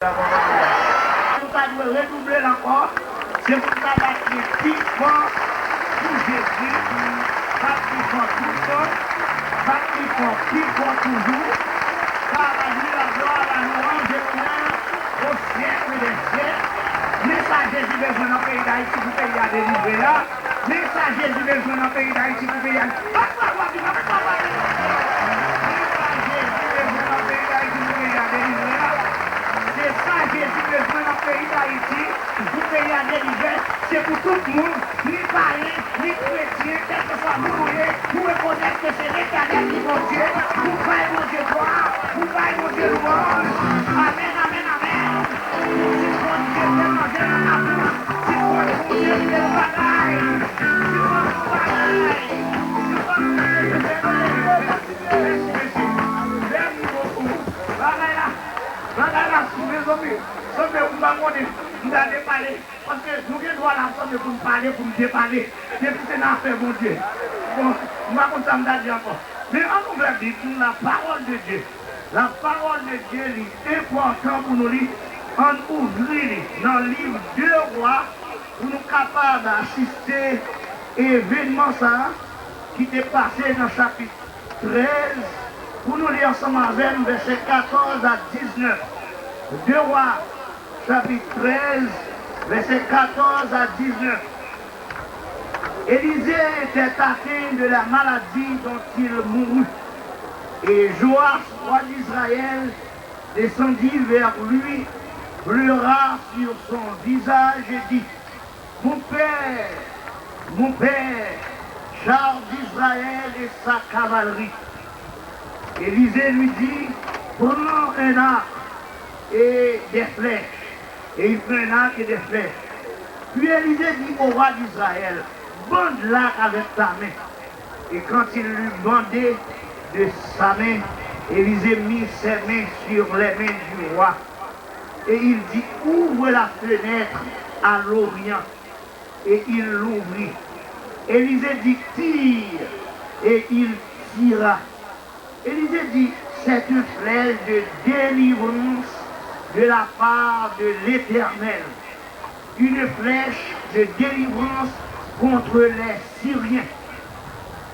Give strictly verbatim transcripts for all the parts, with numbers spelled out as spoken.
Nou ta dwe redouble l ankò. Se pou n ta bat li pi fò pou Jezi, bat pi fò toujou, bat pi fò, pi fò toujou. Ka ba nou laglwa, la louanj e lonè au ciel des cieux. Men sa Jezi bezwen nan peyi Dayiti pou peyi a delivre a. Men sa Jezi bezwen nan peyi Dayiti pou peyi a. Bat bwa pou Jezi, bat bwa pou Jezi. Men sa Jezi bezwen nan peyi Dayiti pou peyi a delivre a. Se sa Jezi bezwen nan peyi Dayiti pou peyi a delivre. Se pou tout moun, ni payen, ni kretyen, kèlkeswa moun ou ye, pou rekonèt ke se Letènèl ki Bondye, pou bay Bondye glwa, pou bay Bondye lwanj. Amèn, amèn, amèn. Si Bondye te manje nan lapli, si Bondye te bagay, si Bondye bagay, si Bondye bagay. Mèsi, mèsi. Mèsi bokou. Bagay la, bagay la sou, mezanmi. Sanble m pa konnen, m ta depale. Paske nou gen dwa la sanble pou n pale, pou n depale. Depi se nan afè Bondye. Bon, m pa konn sa m ta di ankò. Men ann ouvè Bib nou, la parole de Dieu. La parole de Dieu, li enpòtan pou nou li. Ann ouvri li nan liv de Wa pou nou kapab asiste evènman sa a ki te pase nan chapit trèz, pou nou li ansanm avè m vèsè katòz a diznèf. De Wa, chapit trèz, vèsè katòz a diznèf. Élisée était atteint de la maladie dont il mourut. Et Joas, roi d'Israël, descendit vers lui, pleura sur son visage et dit, Mon père, mon père, char d'Israël et sa cavalerie. Élisée lui dit, Prends un arc et des flèches. Et il prit un arc et des flèches. Puis Élisée dit au roi d'Israël, Bande l'arc avec ta main. Et quand il l'eut bandé de sa main, Élisée mit ses mains sur les mains du roi. Et il dit, Ouvre la fenêtre à l'orient. Et il l'ouvrit. Élisée dit, Tire. Et il tira. Élisée dit, C'est une flèche de délivrance de la part de l'Éternel, une flèche de délivrance contre les Syriens.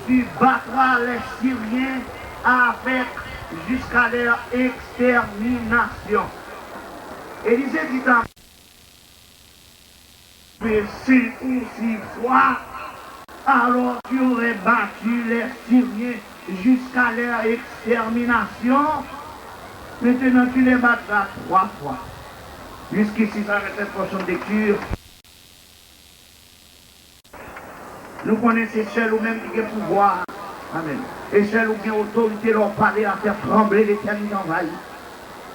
Tu battras les Syriens avec jusqu'à leur extermination. Élisée dit à circoncise-toi, alors tu aurais battu les Syriens jusqu'à leur extermination. Maintenant, tu les battras trois fois. Jusqu'ici, ça va être une portion de lecture. Nou konnen se sèl ou menm ki gen pouvwa a. Amèn. E sèl ou gen otorite lè w pale, latè tranble, letènite anvayi.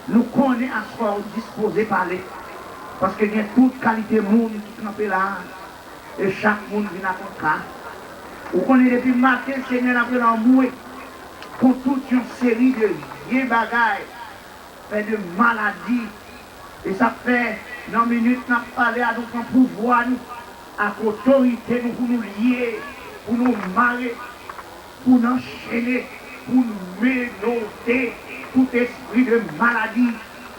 Nou konnen aswè a ou dispoze pale. Paske gen tout kalite moun ki kanpe la a. E chak moun vin ak yon ka. Ou konnen depi maten, Senyè, n ap rele anmwe kont tout yon seri de vye bagay, fè de maladi. E sa fè, nan minit n ap pale a, nou pran pouvwa nou ak otorite nou pou nou lye, pou nou mare, pou n anchene, pou n menote tout espri de maladi,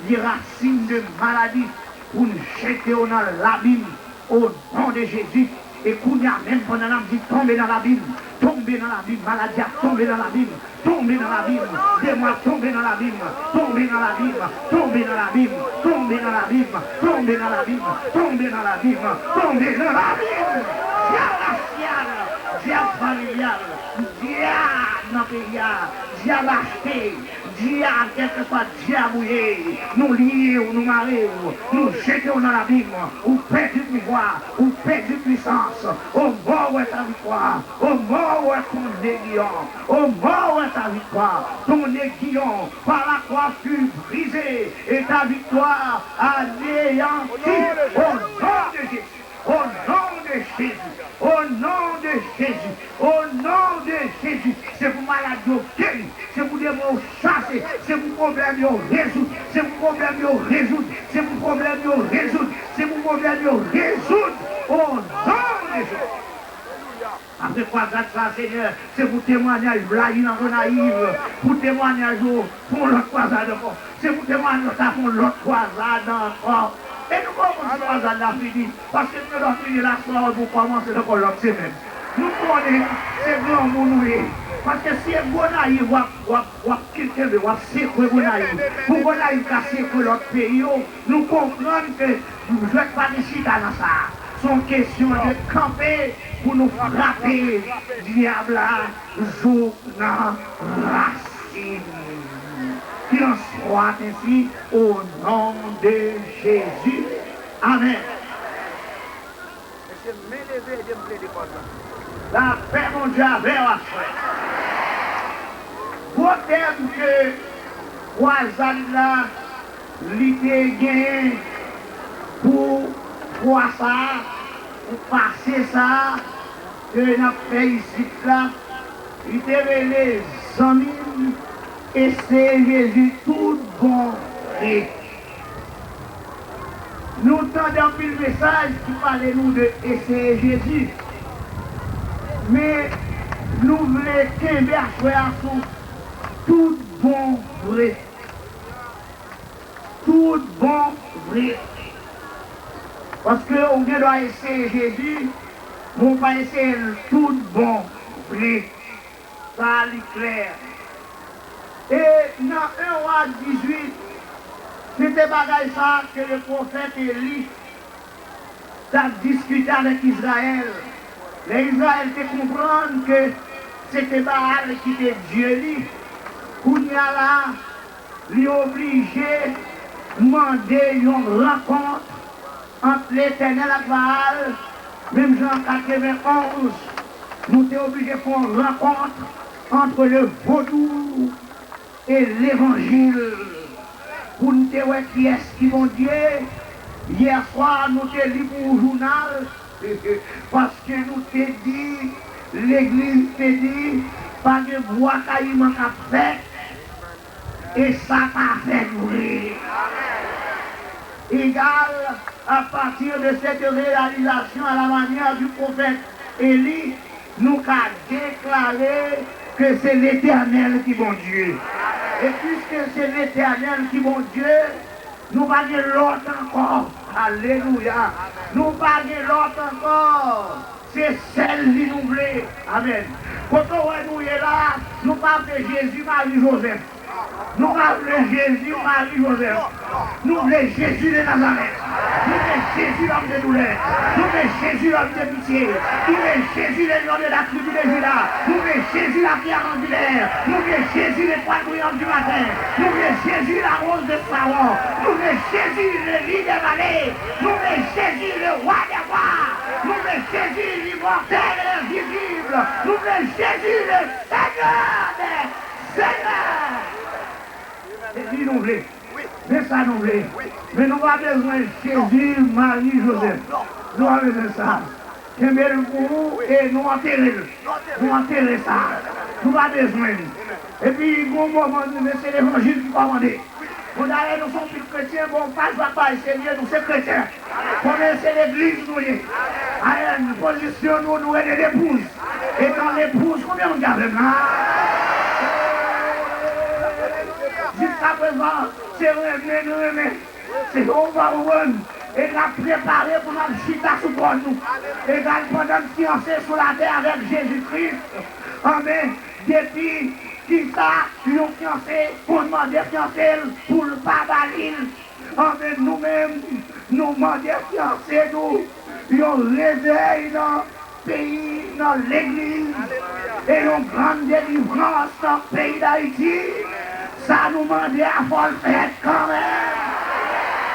vye rasin de maladi, pou n jete yo nan labim, o non de Jezi. E kounye a menm, pandan n ap di, tonbe nan labim, tonbe nan labim, maladi a tonbe nan labim, tonbe nan labim, demon a tonbe nan labim, tonbe nan labim, tonbe nan labim, tonbe nan labim, tonbe nan labim, tonbe nan labim, tonbe nan labim. Dyab rasyal, dyab familial, dyab nan peyi a, dyab achte, dyab, kèlkeswa dyab ou ye, nou lye w, nou mare w, nou jete w nan labim, ou pèdi pouvwa, ou pèdi pwisans, o mò, où est ta victoire, o mò, où est ton aiguillon, o mò, où est ta victoire, ton aiguillon par la croix fut brisé, et ta victoire anéantie, au nom de Jésus. O non de Jezi! O non de Jezi! O non de Jezi! Se pou maladi yo geri! Se pou demon yo chase! Se pou pwoblèm yo rezoud! Se pou pwoblèm yo rezoud! Se pou pwoblèm yo rezoud! Se pou pwoblèm yo rezoud! O non de Jezi! Apre kwazad sa, Senyè, se pou temwayaj w layi nan Gonayiv, pou temwayaj ou fè yon lòt kwazad ankò. Se pou temwayaj ou ta fè yon lòt kwazad ankò. E nou konn kòman kwazad la fini, paske nou gen dwa fini l aswè a, pou kòmanse l ankò lòt semèn. Nou konnen se granmoun ou ye. Paske si e Gonayiv w ap, w ap, w ap kenbe, w ap sekwe Gonayiv, pou Gonayiv ka sekwe lòt peyi yo, nou konprann ke jwèt pa gen chita nan sa a. Se yon kesyon de kanpe pou nou frape dyab la jouk nan rasin. Qu'il en soit ainsi au nom de Jésus. Amèn. Mesye, men leve, ede m plede kòz la. Lapè Bondye avè w aswè. Gwo tèm ke kwazad la, li te genyen pou fwa sa a, pou pase sa a, ke n ap fè isit la, li te rele zanmi m, eseye Jezi tout bon vre. Nou tande anpil mesaj ki pale nou de eseye Jezi, men nou vle kenbe aswè a sou tout bon vre. Tout bon vre. Paske ou gen dwa eseye Jezi, men ou pa eseye l tout bon vre. Sa a li klè. E nan en Wa dizuit, se te bagay sa a ke le pwofèt Eli t ap diskite avèk Izrayèl. Lè Izrayèl te konprann ke se te Baal ki te dye li, kounye a la, li oblije mande yon rankont ant Letènèl ak Baal, menm jan an katrevenonz, nou te oblije fè yon rankont ant le vodou e levanjil, pou n te wè kiyès ki Bondye. Yèswa, nou te li pou yon jounal, paske nou te di, legliz te di, pa gen bwa kayiman k ap fèt, e sa pa fèt vre. Égal, à partir de cette réalisation, à la manière du prophète Élie, nou ka deklare ke se Letènèl ki Bondye. E piske se Letènèl ki Bondye, nou pa gen lòt ankò. Alelouya. Nou pa gen lòt ankò. Se sèl li nou vle. Amèn. Kote w wè nou ye la, nou pa vle Jezi, Mari, Jozèf. Nou pa vle Jezi, Mari, Jozèf. Nou vle Jezi de Nazarèt. Nou vle Jezi, lòm de doulè. Nou vle Jezi, lòm de pitye. Nou vle Jezi, le lion de la tribu de Juda. Nou vle Jezi, la pierre angulaire. Nou vle Jezi, l'étoile brillante du matin. Nou vle Jezi, la rose de Saron. Nou vle Jezi, le lit des vallées. Nou vle Jezi, le roi des rois. Nou vle Jezi, l'immortel et l'invisible. Nou vle Jezi, le Seigneur des seigneurs. Se li nou vle. Men sa nou vle. Men nou pa bezwen Jezi, Mari, Jozèf. Nou pa bezwen sa. Kenbe l pou ou e nou antere l. Nou antere sa. Nou pa bezwen l. Epi, gon moman, nou se levanjil ki kòmande. Bon, dayè, nou se yon pil kretyen, bon, pa jwe ak bagay serye, nou se kretyen. Konbyen se legliz nou ye? Amèn. Pozisyon nou, nou rele lepouz. Etan lepouz, konbyen moun ki avè m la? Jiskaprezan, se renmen nou renmen. Se ou pa konprann. E n ap prepare pou n ap chita sou twòn nou. Egal pandan n fiyanse sou latè avèk Jezi Kris. Amèn. Depi kisa yon fiyanse konn mande fiyanse l pou l pa ba li l? Amèn. Nou menm, nou mande fiyanse nou yon revèy nan peyi, nan legliz, e yon grann delivrans nan peyi Dayiti. Sa nou mande a, fò l fèt kanmenm.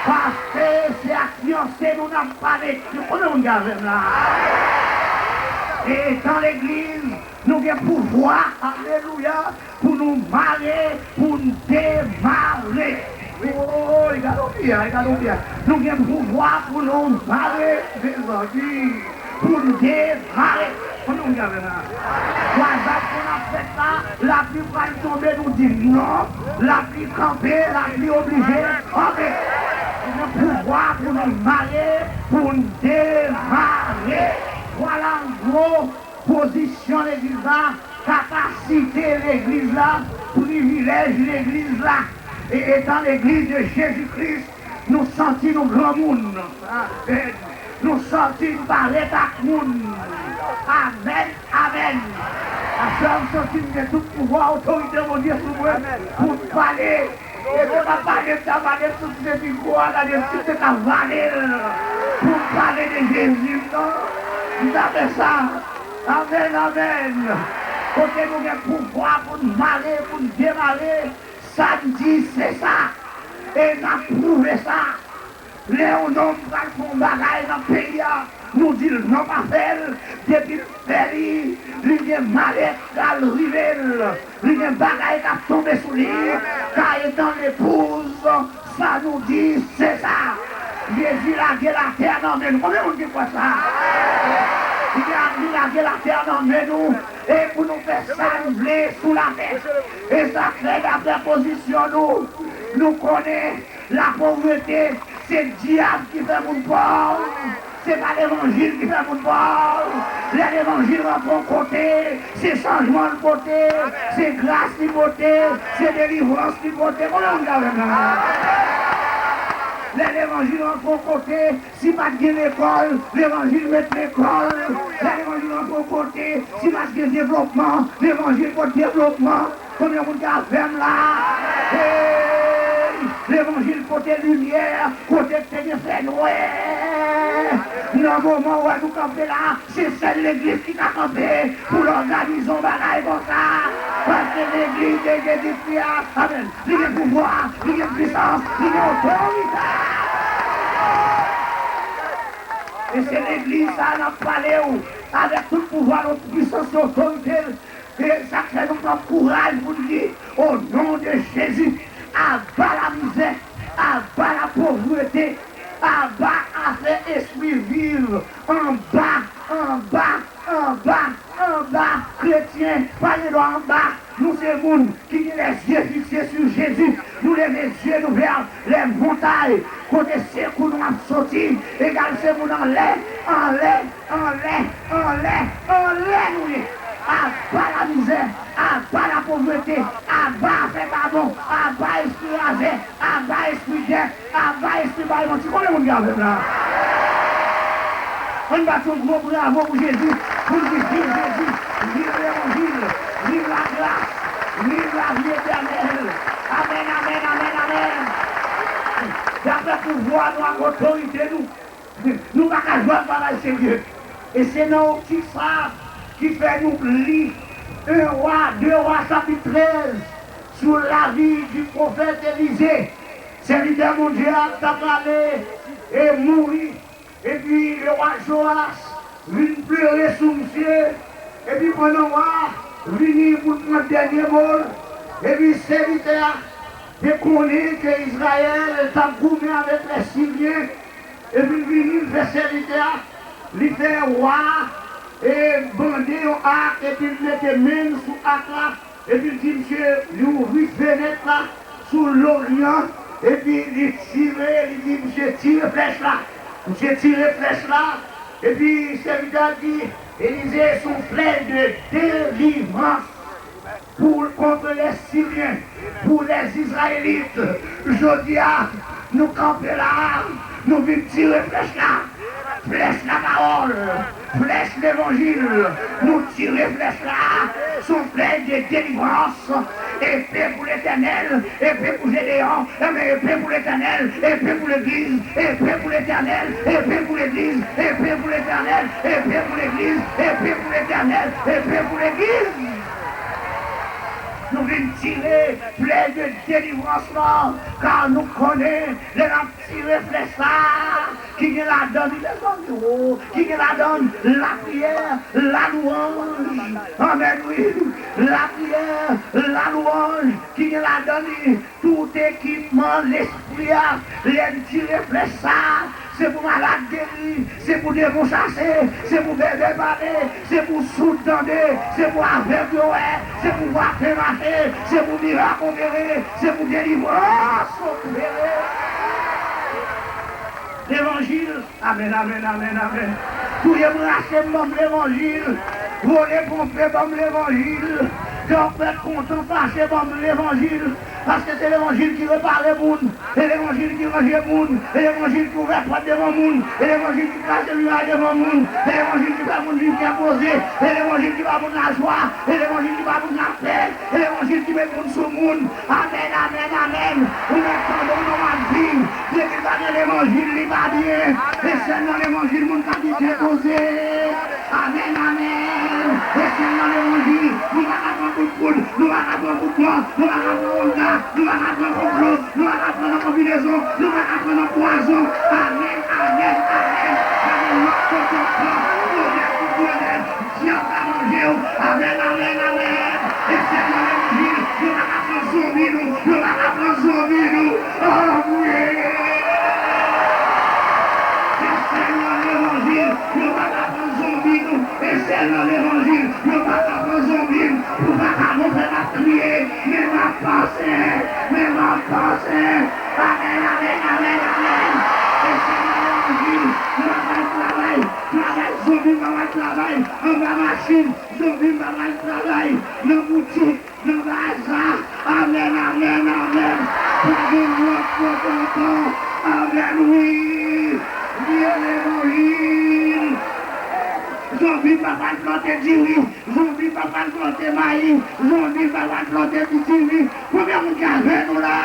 Paske se ak fiyanse nou n ap pale. Konbyen moun ki avè m la? E nan legliz, nou gen pouvwa, alelouya, pou nou mare, pou n demare. Woy, gade yon pye, gade yon pye. Nou gen pouvwa pou nou mare, mezanmi, pou n demare. Konbyen moun ki avè m la? Kwazad konn ap fèt la, lapli pral tonbe, nou di non, lapli kanpe, lapli oblije kanpe. Nou gen pouvwa pou nou mare, pou n demare. Vwala an gwo. pozisyon legliz la, kapasite legliz la, privilèj legliz la. E etan legliz de Jezi Kris, nou santi nou granmoun. Amèn. Nou santi n pa ret ak moun. Amèn, amèn. Aswè a, m santi m gen tout pouvwa, otorite Bondye sou mwen pou m pale. E se pa pale m ta pale m sou ti mikwo a, gade m ti te ka vale l pou m pale de Jezi m nan. M ta fè sa. Amèn, amèn. Kote nou gen pouvwa pou n mare, pou n demare, sa n di se sa. E n ap pwouve sa. Lè yon nonm pral fè yon bagay nan peyi a, nou di l non pa fè l. Depi l fè li, li gen malè k pral rive l. Li gen bagay k ap tonbe sou li. Ka etan lepouz, sa nou di, se sa. Jezi lage latè nan men nou. Konbyen moun ki kwè sa? Li gen, li lage latè nan men nou. E pou nou fè sa n vle sou latè. E sa k fè, daprè pozisyon nou, nou konnen lapovrete, se dyab ki fè moun pòv. Se pa levanjil ki fè moun pòv. Lè levanjil rantre yon kote, se chanjman l pote, se gras li pote, se delivrans li pote. Konbyen moun ki avè m la? Lè levanjil rantre yon kote, si pa t gen lekòl, levanjil met lekòl. Lè levanjil rantre yon kote, si pa t gen devlopman, levanjil pote devlopman. Konbyen moun ki avè m la? Hey! Levanjil pote limyè kote k te gen fènwè. Nan moman ou wè nou kanpe la, se sèl legliz ki ka kanpe pou l òganize yon bagay konsa. Paske legliz de Jezi Kris la, amèn, li gen pouvwa, li gen pisans, li gen otorite. E se legliz sa a n ap pale w avèk tout pouvwa l, tout pisans l, otorite l. E sa k fè nou pran kouraj pou n di, o non de Jezi, aba lamizè, aba lapovrete, aba afè espri viv, anba, anba, anba, anba. Kretyen pa gen dwa anba. Nou se moun ki gen lèzye fikse sou Jezi. Nou leve zye nou vè lèmontay, kote sekou nou ap soti. Egal se moun anlè, anlè, anlè, anlè, anlè nou ye. Aba lamizè, aba lapovrete, aba afè pa bon, aba espri razè, aba espri dèt, aba espri bay manti. Konbyen moun ki avè m la? Ann bat yon gwo bravo pou Jezi, pou n di viv Jezi, viv levanjil, viv lagras, viv lavi etènèl. Amèn, amèn, amèn, amèn. Daprè pouvwa nou ak otorite nou, nou pa ka jwe ak bagay serye. E se nan optik sa a ki fè nou li en Wa, de Wa chapit trèz, sou lavi di pwofèt Elize. Sèvitè Bondye a t ap prale e mouri. Epi lewa Jowas vin plere sou misye. Epi pandan wa a vini pou l pran dènye mo l, epi sèvitè a te konnen ke Izrayèl t ap goumen avèk lè Siryen. Epi l vini, l fè sèvitè a, li fè wa a e bande yon ak, epi l mete men l sou ak la. Epi l di misye, li ouvri fenèt la sou loryan, epi li tire, li di misye, tire flèch la. Misye tire flèch la, epi sèvitè a di Elize, se yon flèch de delivrans pou, kont lè Siryen, pou lè Izrayelit. Jodi a, nou kanpe la a, nou vin tire flèch la. Flèch lapawòl, flèch levanjil, nou tire flèch la, se yon flèch de delivrans, epe pou Letènèl, epe pou Jedeyon, enben epe pou Letènèl, epe pou legliz, epe pou Letènèl, epe pou legliz, epe pou Letènèl, epe pou legliz, epe pou Letènèl, epe pou legliz. Nou vin tire flèch de delivrans lan, ka nou konnen lè n ap tire flèch sa a, ki gen ladan li, mezanmi, o, ki gen ladan lapriyè, lalouwanj. Amèn, wi. Lapriyè, lalouwanj, ki gen ladan li tout ekipman lespri a. Lè n tire flèch sa a, se pou malad geri, se pou demon chase, se pou bèbè pale, se pou soud tande, se pou avèg yo wè, se pou vwaten mache, se pou mirak opere, se pou delivrans opere. Levanjil. Amèn, amèn, amèn, amèn. Touye m, rache m, ban m levanjil. Vole, ponpe, ban m levanjil. Kè w fèt, kontan, fache, ban m levanjil. Paske se levanjil ki repare moun. E levanjil ki ranje moun. E levanjil ki ouvè pòt devan moun. E levanjil ki kraze miray devan moun. E levanjil ki fè moun viv kè poze. E levanjil ki ba moun lajwa. E levanjil ki ba moun lapè. E levanjil ki met moun sou moun. Amèn, amèn, amèn. Ou mèt tande w nan w ap viv. Depi pa gen levanjil, li pa byen. E sèl nan levanjil moun ka viv kè poze. Amèn, amèn. E sèl nan levanjil, nou pa ka pran kout poud, nou pa ka pran kout mò, nou pa ka pran wonga, nou pa ka pran konplo, nou pa ka pran nan konbinezon, nou pa ka pran nan pwazon. Amèn, amèn, amèn. Pa gen lòt kote ankò. Pwoblèm pou pwoblèm. Dyab ka manje w. Amèn, amèn, amèn. E sèl nan levanjil, nou pa ka pran zonbi nou, nou pa ka pran zonbi nou. Oh, wi. E sèl nan levanjil, nou pa ka pran zonbi nou. E sèl nan levanjil, nou pa ka pran zonbi m. Pou vakabon fè m ap kriye, men m ap panse, men m ap panse. Amèn, amèn, amèn, amèn. E sèl nan levanjil, nou pa ka travay, travay, zonbi pa ka travay, anba machin, zonbi pa ka travay, nan boutik, nan bazar. Amèn, amèn, amèn. Pa gen lòt kote ankò. Amèn, wi. Viv levanjil. Zonbi pa pral plante diri. Zonbi pa pral plante mayi. Zonbi pa pral plante pitimi. Konbyen moun ki avè nou la?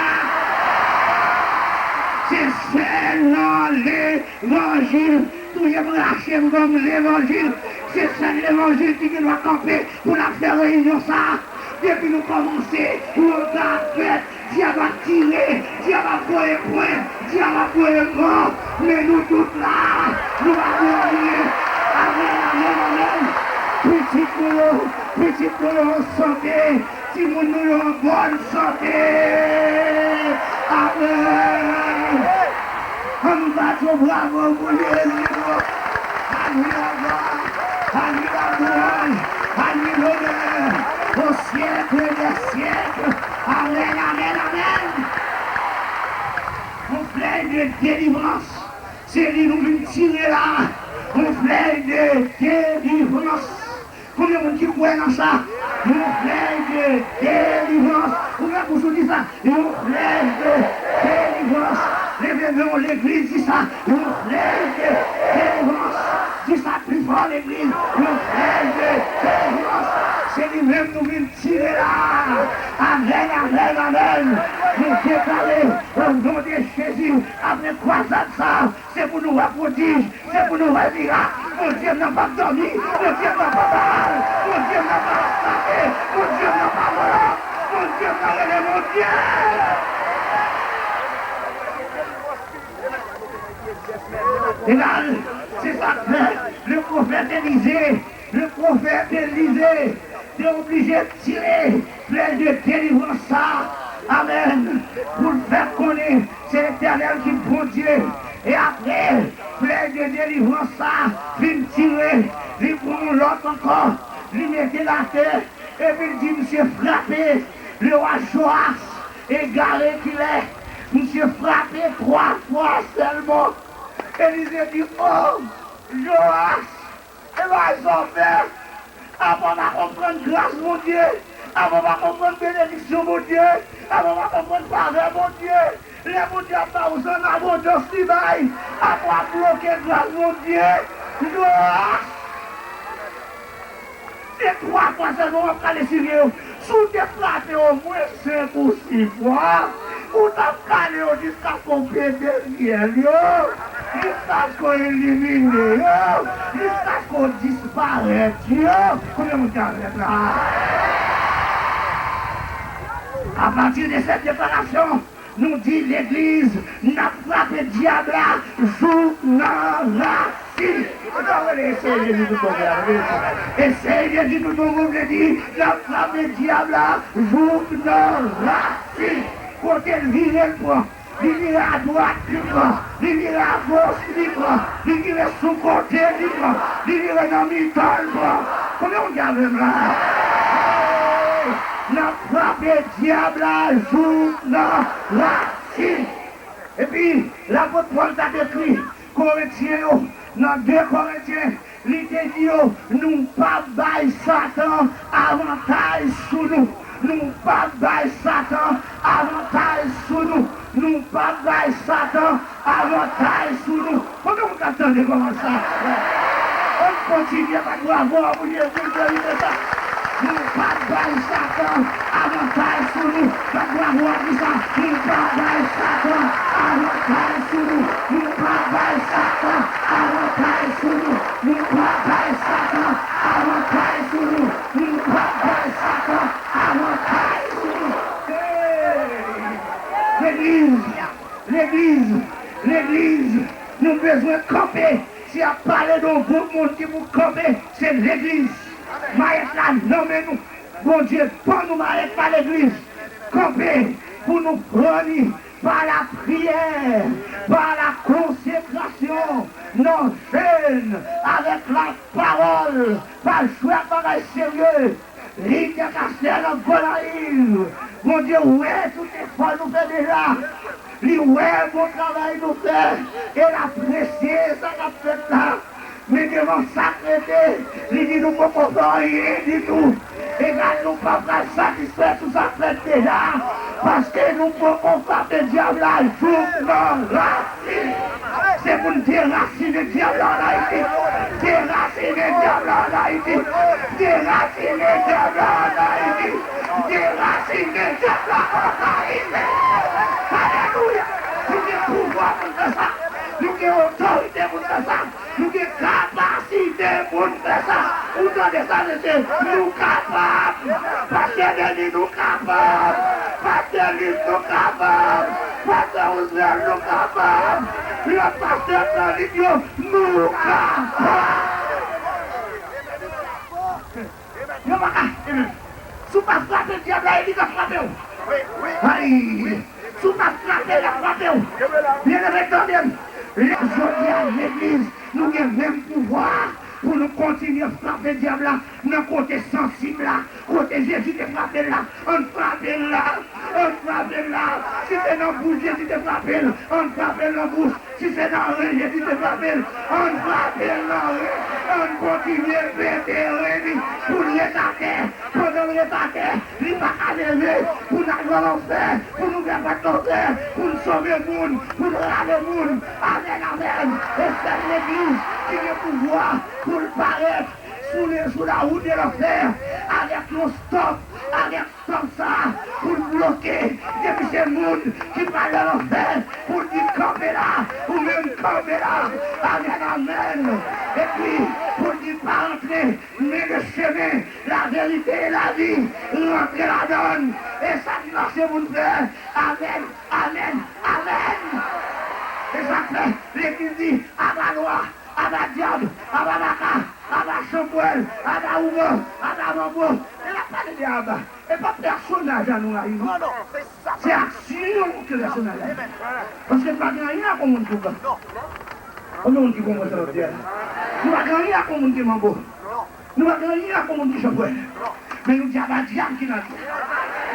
Se sèl nan levanjil. Touye m, rache m, ban m levanjil. Se sèl levanjil ki gen dwa kanpe pou n ap fè reyinyon sa a. Depi nou kòmanse, wonga ap fèt, dyab ap tire, dyab ap voye pwen, dyab ap voye mò, men nou tout la, nou pa mouri. Amèn, amèn, amèn. Pitit nou yo, pitit nou yo an sante, timoun nou yo an bòn sante. Amèn. Ann nou bat yon bravo pou Jezi non. A li lagwa, a li ladwanj, a li lonè, au siècle des siècles. Amèn, amèn, amèn. Yon flèch de delivrans. Se li nou vin tire la. Yon flèch de delivrans. Konbyen moun ki kwè nan sa? Yon flèch de delivrans. Ouvè bouch ou, di sa. Yon flèch de delivrans. Leve men w, legliz, di sa. Yon flèch de delivrans. Di sa pi fò, legliz. Yon flèch de delivrans. Se li menm nou vin tire la. Amèn, amèn, amèn. Nou deklare, o non de Jezi, apre kwazad sa, se pou nou wè pwodij, se pou nou wè mirak. Bondye m nan p ap dòmi, Bondye m nan p ap al, Bondye m nan p ap aplake, Bondye m nan p ap vòlò, Bondye m nan rele Bondye. Egal, se sa k fè le pwofèt Elize, le pwofèt Elize te oblije tire flèch de delivrans sa a, amèn, pou l fè konnen se Letènèl ki Bondye. E apre flèch de delivrans sa a fin tire, li pran yon lòt ankò, li mete l atè, epi l di, "Misye frape lewa Joas, egare ki l ye, misye frape twa fwa sèlman." Elize di, "O, Joas, e bagay sa w fè, apa w pa konprann gras Bondye, apa w pa konprann benediksyon Bondye, apa w pa konprann favè Bondye. Lè Bondye ap ba w zannabondans li bay, apa w ap bloke gras Bondye?" Joas, se twa fwa sèlman w ap kale sirye yo. Si w te frape omwen senk ou sis fwa, ou t ap kale yo jiskaske w pete fyèl yo, jiskaske w elimine yo, jiskaske w disparèt yo. Konbyen moun ki avè m la? Apati de sèt deklarasyon, nou di legliz, n ap frape dyab la jouk nan rasin. Ou ta rele eseye Jezi tout bon vre avè m. Eseye Jezi tout bon vre di, n ap frape dyab la jouk nan rasin. Kote l vire l pran. Li vire adwat, li pran. Li vire agoch, li pran. Li vire sou kote, li pran. Li vire nan mitan, li pran. Konbyen moun ki avè m la? N ap frape dyab la jouk nan rasin. Epi, lapot Pòl t ap ekri, Korentyen yo, nan de Korentyen, li te di yo, nou p ap bay Satan avantaj sou nou. Nou p ap bay Satan avantaj sou nou. Nou p ap bay Satan avantaj sou nou. Konbyen moun k ap tande kòmantè sa? Ann kontinye bat bravo pou Jezi, glorifye sa. Nou p ap bay Satan avantaj sou nou. Bat bravo a di sa. Nou p ap bay Satan avantaj sou nou. Nou p ap bay Satan avantaj sou nou. Nou p ap bay Satan avantaj sou nou. Nou p ap bay Satan avantaj sou nou. Hey! Legliz, legliz, legliz, nou bezwen kanpe. Si y ap pale de yon gwoup moun ki pou kanpe, se legliz. Mayèt la nan men nou. Bondye ban nou mayèt pa legliz. Kanpe pou nou pran li pa lapriyè, pa lakonsekrasyon, nan jèn, avèk lapawòl, pa jwe ak bagay serye. Li te kase nan Gonayiv. Bondye wè tout efò nou fè deja. Li wè bon travay nou fè. E l apresye sa k ap fèt la. Men devan sa k rete, li di nou poko fè anyen ditou. Egal nou pa pral satisfè sou sa k fèt deja. Paske nou poko frape dyab la jouk nan rasin. Se pou n derasinen dyab la ann Ayiti. Derasinen dyab la ann Ayiti. Derasinen dyab la ann Ayiti. Derasinen dyab la ann Ayiti. Alelouya! Nou gen pouvwa pou n fè sa. Nou gen otorite pou n fè sa. Nou gen kapasite pou n fè sa. Ou tande sa, mesye? Nou kapab. Pastè Denis, nou kapab. Pastè Luc, nou kapab. Pastè Roosevelt, nou kapab. Lòt pastè k nan lit yo, nou kapab. Yo pa ka. Si w pa frape dyab la, li ka frape w. Ay! Si w pa frape, l ap frape w. Byeneme, tande m. Jodi a, legliz, nou gen menm pouvwa pou nou kontinye frape dyab la nan kote sansib la, kote Jezi te frape l la. Ann frape l la. Ann frape l la. Si se nan bouch Jezi te frape l, ann frape l nan bouch. Si se nan ren Jezi te frape l, ann frape l nan ren. Ann kontinye pete ren li pou l ret atè. Pandan l ret atè, li pa ka leve pou n al nan lanfè, pou n ouvè pòt lanfè, pou n sove moun, pou n rale moun. Amèn, amèn. E sèl legliz ki gen pouvwa pou l parèt sou le, sou lawout de lanfè avèk yon stòp, avèk stòp sa pou l bloke. Depi se moun ki pral nan lanfè, pou l di kanpe la, ou menm kanpe la. Amèn, amèn. Epi pou l di pa rantre, men le chemin, la vérité et la vie, rantre ladan l. E sa ki mache pou n fè. Amèn, amèn, amèn. E sa k fè legliz di, aba lwa, aba dyab, aba baka, aba chanpwèl, aba ougan, aba manbo. E l ap pale de aba. E pa pèsonaj la nou rayi, non. Se aksyon ke pèsonaj la. Paske nou pa gen anyen ak yon moun ki ougan. Konbyen moun ki konprann sa m ap di a la? Nou pa gen anyen ak yon moun ki manbo. Nou pa gen anyen ak yon moun ki chanpwèl. Men nou di aba dyab ki nan li a.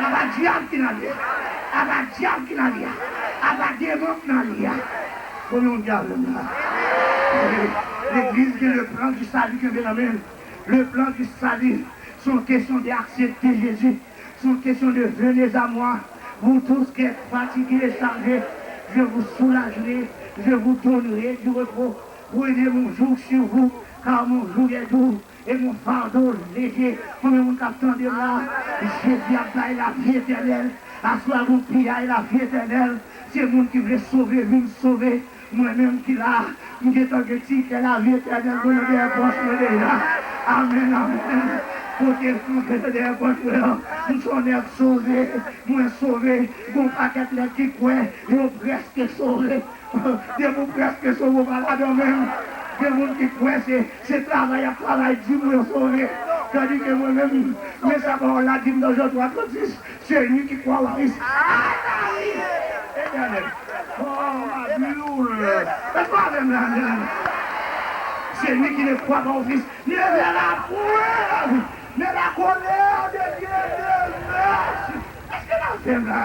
Aba dyab ki nan li a. Aba dyab ki nan li a. Aba demon ki nan li a. Konbyen moun ki avè m la? Legliz gen le plan du salut kenbe nan men l. Le plan du salut, se yon kesyon de aksepte Jezi. C'est une question de venez à moi, vous tous qui êtes fatigués et chargés, je vous soulagerai, je vous donnerai du repos. Prenez mon joug sur vous, car mon joug est doux et mon fardeau léger. Konbyen moun k ap tande m la? Jezi ap bay lavi etènèl. Aswè a gon piyay lavi etènèl. Se moun ki vle sove, vin sove. Mwen menm ki la, m gentan gen tikè lavi etènèl mwen nan dèyè pòch mwen deja. Amèn, amèn. Kote m kanpe nan dèyè pòch mwen an, m se yon nèg sove, mwen sove. Gon pakèt nèg ki kwè yo prèske sove. Depi w prèske sove, w pa ladan menm. Gen moun ki kwè se, se travay y ap travay di pou yo sove. Tandike mwen menm, men sa pawòl la di m nan Jan twa trannsis. Celui qui croit au Fils a la vie éternelle. Oh, ma bulle. Faites-moi même la même. Celui qui ne croit pas au Fils ne verra point la vie, mais la colère de Dieu demeure sur. Èske n ap fè m la?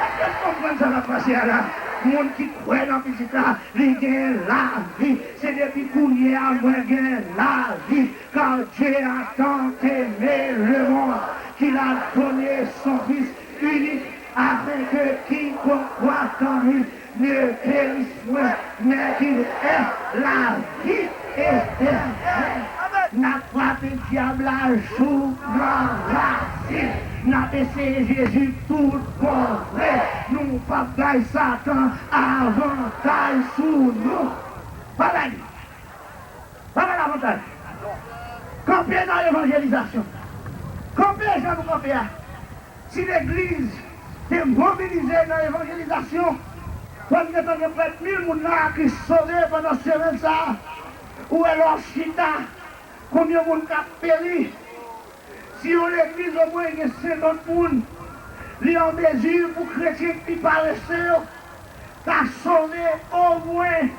Èske n konprann sa k ap pase a la? Moun ki kwè nan Pitit la, li gen lavi. Se depi kounye a mwen gen lavi. Car Dieu a tant aimé le monde, qu'il a donné son Fils unique, afin que quiconque croit en lui ne périsse point, mais qu'il ait la vie éternelle. N ap frape dyab la jouk nan rasin. N ap eseye Jezi tout bon vre. Nou p ap bay Satan avantaj sou nou. Pa bay li. Pa bay l avantaj. Kanpe nan evanjelizasyon. Kanpe jan nou kanpe a. Si legliz te mobilize nan evanjelizasyon, fò n gentan gen prèt mil moun la a ki sove pandan semèn sa a. Ou wè lè w chita, konbyen moun k ap peri? Si yon legliz omwen gen senkant moun, li an mezi pou kretyen ki pi parese yo ta sove omwen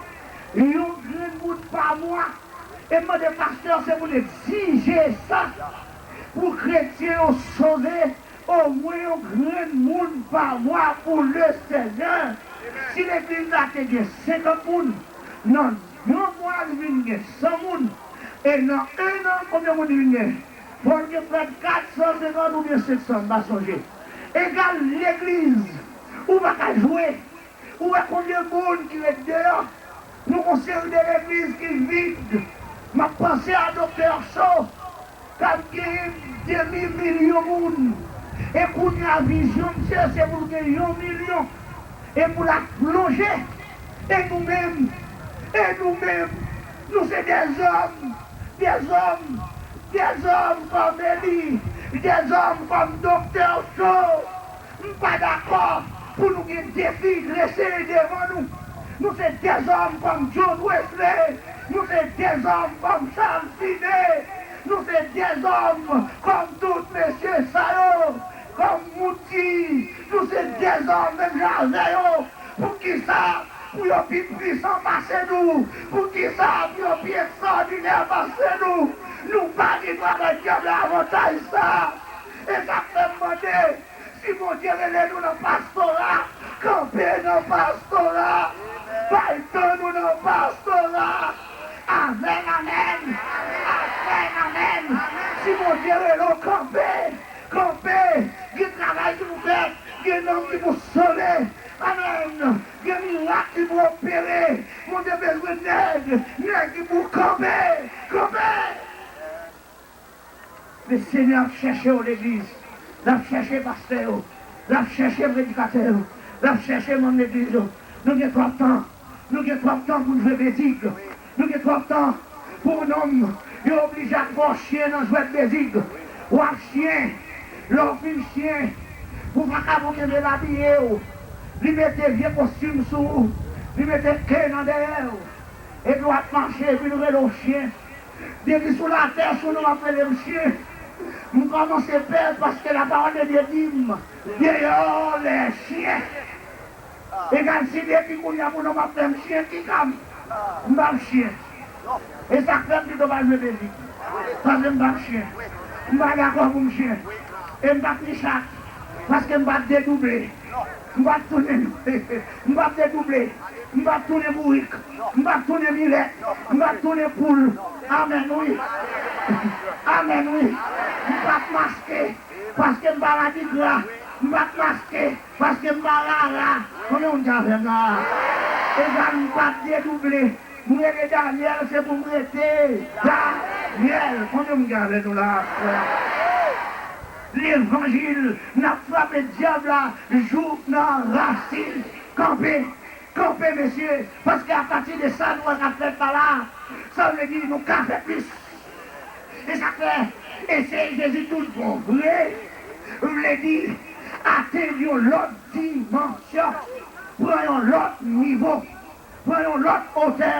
yon grenn moun pa mwa. E m mande pastè se pou l egzije sa, pou kretyen yo sove omwen yon grenn moun pa mwa pou Lesenyè. Si legliz la te gen senkant moun, nan yon mwa li vin gen san moun. E nan en an, konbyen moun li vin gen? Fò l gen prèt kat san senkant oubyen senk san, m pa sonje. Egal legliz, ou pa ka jwe. Ou wè konbyen moun ki ret deyò? Nou gon seri de legliz ki vid. M ap panse a Doktè Cho, k ap genyen demi milyon moun. E kounye a, vizyon misye, se pou l gen yon milyon. E pou l ap plonje. E nou menm, e nou menm, nou se dèzòm, dèzòm, dèzòm kòm Eli, dèzòm kòm Doktè Cho. M pa dakò pou nou gen defi drese devan nou. Nou se dèzòm kòm John Wesley. Nou se dèzòm kòm Charles Finney. Nou se dèzòm kòm tout mesye sa yo. Kòm Moody. Nou se dèzòm menm jan avè yo. Poukisa? Pou yo pi pwisan pase nou. Poukisa? Pou yo pi ekstraòdinè pase nou. Nou pa gen travay dyab la avantaj sa. E sa k fè m mande, si Bondye rele nou nan pastora, kanpe nan pastora. Bay tan nou nan pastora. Amèn, amèn. Amèn, amèn. Si Bondye rele w, kanpe. Kanpe. Gen travay ki pou fèt. Gen nanm ki pou sove. Amèn. Gen mirak ki pou opere. Bondye bezwen nèg. Nèg ki pou kanpe. Kanpe. Lesenyè ap chèche w, legliz. L ap chèche pastè yo. L ap chèche predikatè yo. L ap chèche manm legliz yo. Nou gen twòp tan. Nou gen twòp tan pou n jwe bezig. Nou gen twòp tan pou yon nonm yo oblije ap fè w chyen nan jwèt bezig. W ap chyen. Lè w fin chyen, pou vakabon kenbe l abiye w, li mete vye kostim sou ou, li mete ke nan dèyè w, epi w ap mache, epi l rele w chyen. Depi sou latè, sou nou ap rele m chyen. M kòmanse pè paske lapawòl de Dye di m, dehors les chiens. Egal si depi kounye a pou nou m ap fè m chyen, ki ka m? M p ap chyen. E sa k fè m pito pa jwe mizik. Paske m p ap chyen. M pa dakò pou m chyen. E m p ap ni chat. Paske m p ap dedouble. M p ap tounen, m p ap dedouble. M p ap tounen bourik. M p ap tounen milèt. M p ap tounen poul. Amèn, wi. Amèn, wi. M p ap maske. Paske m pa madigra. M p ap maske. Paske m pa rara. Konbyen moun ki avè m la? Egal m p ap dedouble. M rele Danyèl, se pou m rete Danyèl. Konbyen moun ki avè nou la? Levanjil, n ap frape dyab la jouk nan rasin. Kanpe, kanpe, mesye, paske apati de sa nou wè k ap fèt la la, sa vle di nou ka fè plis. E sa k fè eseye Jezi tout bon vre vle di atenn yon lòt dimansyon, pran yon lòt nivo, pran yon lòt otè.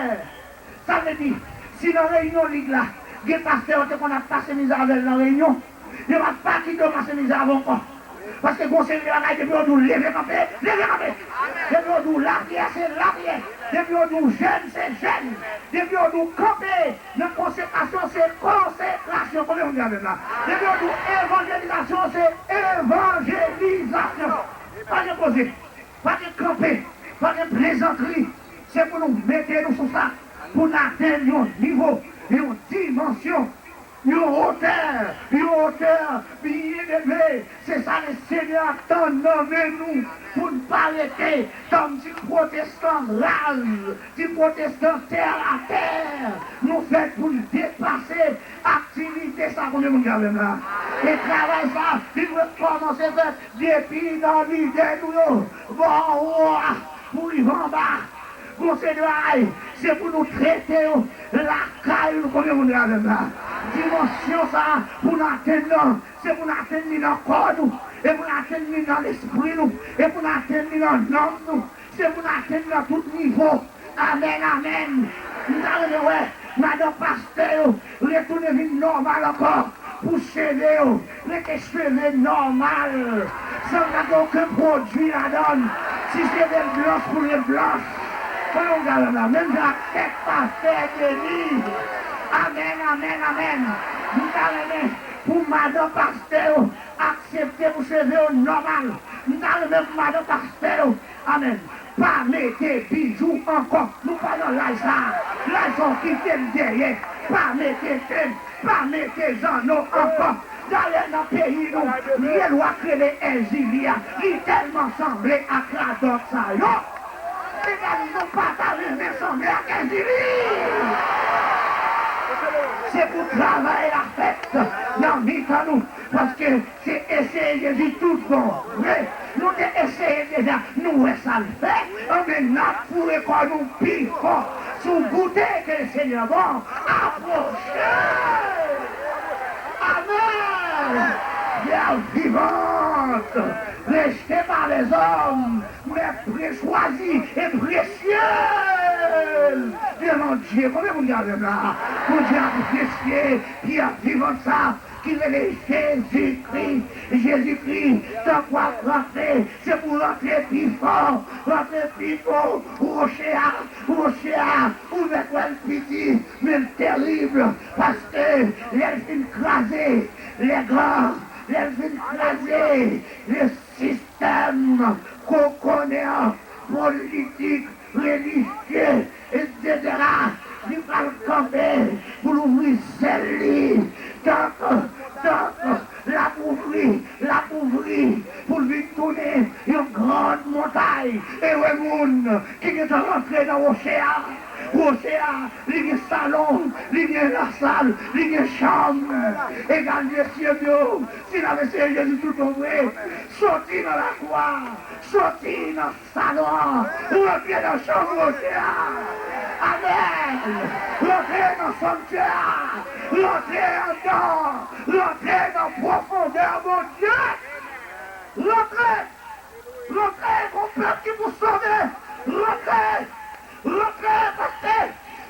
Sa vle di, si nan reyinyon lig la, gen pastè yo te konn ap pase mize avè l nan reyinyon, yo p ap pa kite yo pase mize avè w ankò. Paske gon seri de bagay, depi yo di w leve kanpe, leve kanpe. Depi yo di w lapriyè, se lapriyè. Depi yo di w jèn, se jèn. Depi yo di w kanpe nan konsekrasyon, se konsekrasyon. Konbyen moun ki avè m la? Depi yo di w evanjelizasyon, se evanjelizasyon. Pa gen poze. Pa gen kanpe. Pa gen plezantri. Se pou nou mete nou sou sa, pou n atenn yon nivo, yon dimansyon, yon wotè, yon wotè byen elve. Se sa Lesenyè ap tann nan men nou, pou n pa rete kòm ti pwotestan raz, ti pwotestan tè atè. Nou fèt pou n depase aktivite sa. Konbyen moun ki avè m la? E travay sa, li dwe kòmanse fèt depi nan lide nou yo. Bò wo a, pou rive anba. Gon seri de bagay, se pou nou trete yo lakay nou. Konbyen moun ki avè m la? Dimansyon sa, pou n atenn nan, se pou n atenn li nan kò nou, e pou n atenn li nan lespri nou, e pou n atenn li nan nanm nou, se pou n atenn nan tout nivo. Amèn, amèn. M ta renmen wè madan pastè yo retounen vin nòmal ankò, pou cheve yo rete cheve nòmal, san gade okenn pwodui ladan l. Si cheve l blanch, pou l ret blanch. Kote yon galann la? Menm jan ak tèt pastè Deni. Amèn, amèn, amèn. M ta renmen pou madan pastè yo aksepte pou cheve yo nòmal. M ta renmen pou madan pastè yo, amèn, pa mete bijou ankò. Nou pa nan laj sa a. Laj sa a, kite m dèyè. Pa mete chen, pa mete zanno ankò. Dayè, nan peyi nou, vye lwa k rele Èzili a, li tèlman sanble ak radòt sa yo. Medam, nou pa ta renmen sanble ak Èzili. Se pou travay la fèt nan mitan nou, paske se eseye Jezi tout bon vre. Nou te eseye deja, nou wè sa l fè. Anben, n ap foure kò nou pi fò. Si w goute ke Lesenyè bon, apwoche. Amèn. Pierre vivante, rejetée par les hommes, mais pré-, choisie et précieuse devant Dieu. Konbyen moun ki avè m la? Bondye apresye pierre vivante sa ki rele Jezikri. Jezikri, tankou w ap rantre, se pou w rantre pi fò, rantre pi fò. Woche a, woche a, ou mèt wè l piti, men l terib, paske lè l fin kraze, lè gran, lè l fin kraze, le sistèm kokonnen an, politik, relijye, etsetera, li pral kanpe pou l ouvri zèl li. Tank, tank l ap ouvri, l ap ouvri pou l vin tounen yon gran montay. Ewe moun ki gentan rantre nan woche a. Woche a, li gen salon, li gen lasal, li gen chanm. Egal mesye m yo, si n ap eseye Jezi tout bon vre, soti nan lakwa, soti nan salon an, rantre nan chanm woche a. Amèn. Rantre nan sanktè a. Rantre anndan. Rantre nan pwofondè Bondye. Rantre. Rantre, gon pèp ki pou sove. Rantre. Rantre, paske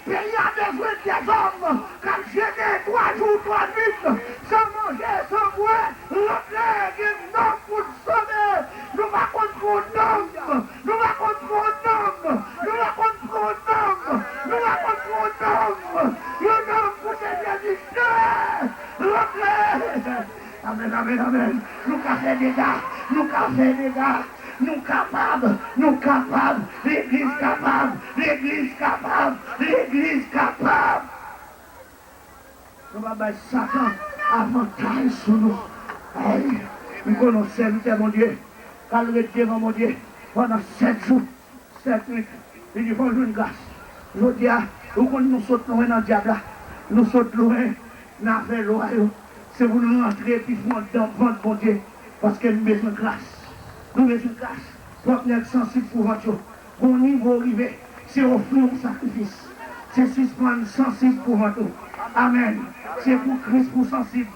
peyi a bezwen dèzòm k ap jene twa jou, twa nuit, san manje, san bwè. Rantre, gen nonm pou n sove. Nou pa konn pou nonm. Nou pa konn pou nonm. Nou pa konn pou nonm. Nou pa konn pou nonm. Yon nonm pou Senyè Jezi. Rantre. Amèn, amèn, amèn. Nou ka fè dega. Nou ka fè dega. Nou kapab. Nou kapab. Legliz kapab. Legliz kapab. Legliz kapab. Nou pa bay Satan avantaj sou nou. Ay, m konnen yon sèvitè Bondye k al ret devan Bondye pandan sèt jou, sèt nuit. Li di, "Fò m jwenn gras." Jodi a, ou konn nou sot lwen nan dyab la. Nou sot lwen nan afè lwa yo. Se pou nou rantre pi fon anndan vant Bondye. Paske nou bezwen gras. Nou bezwen gras. Twòp nèg sansib pou vant yo. Gon nivo w rive, se ofri yon sakrifis. Se sispann sansib pou vant ou. Amèn. Se pou Kris pou sansib.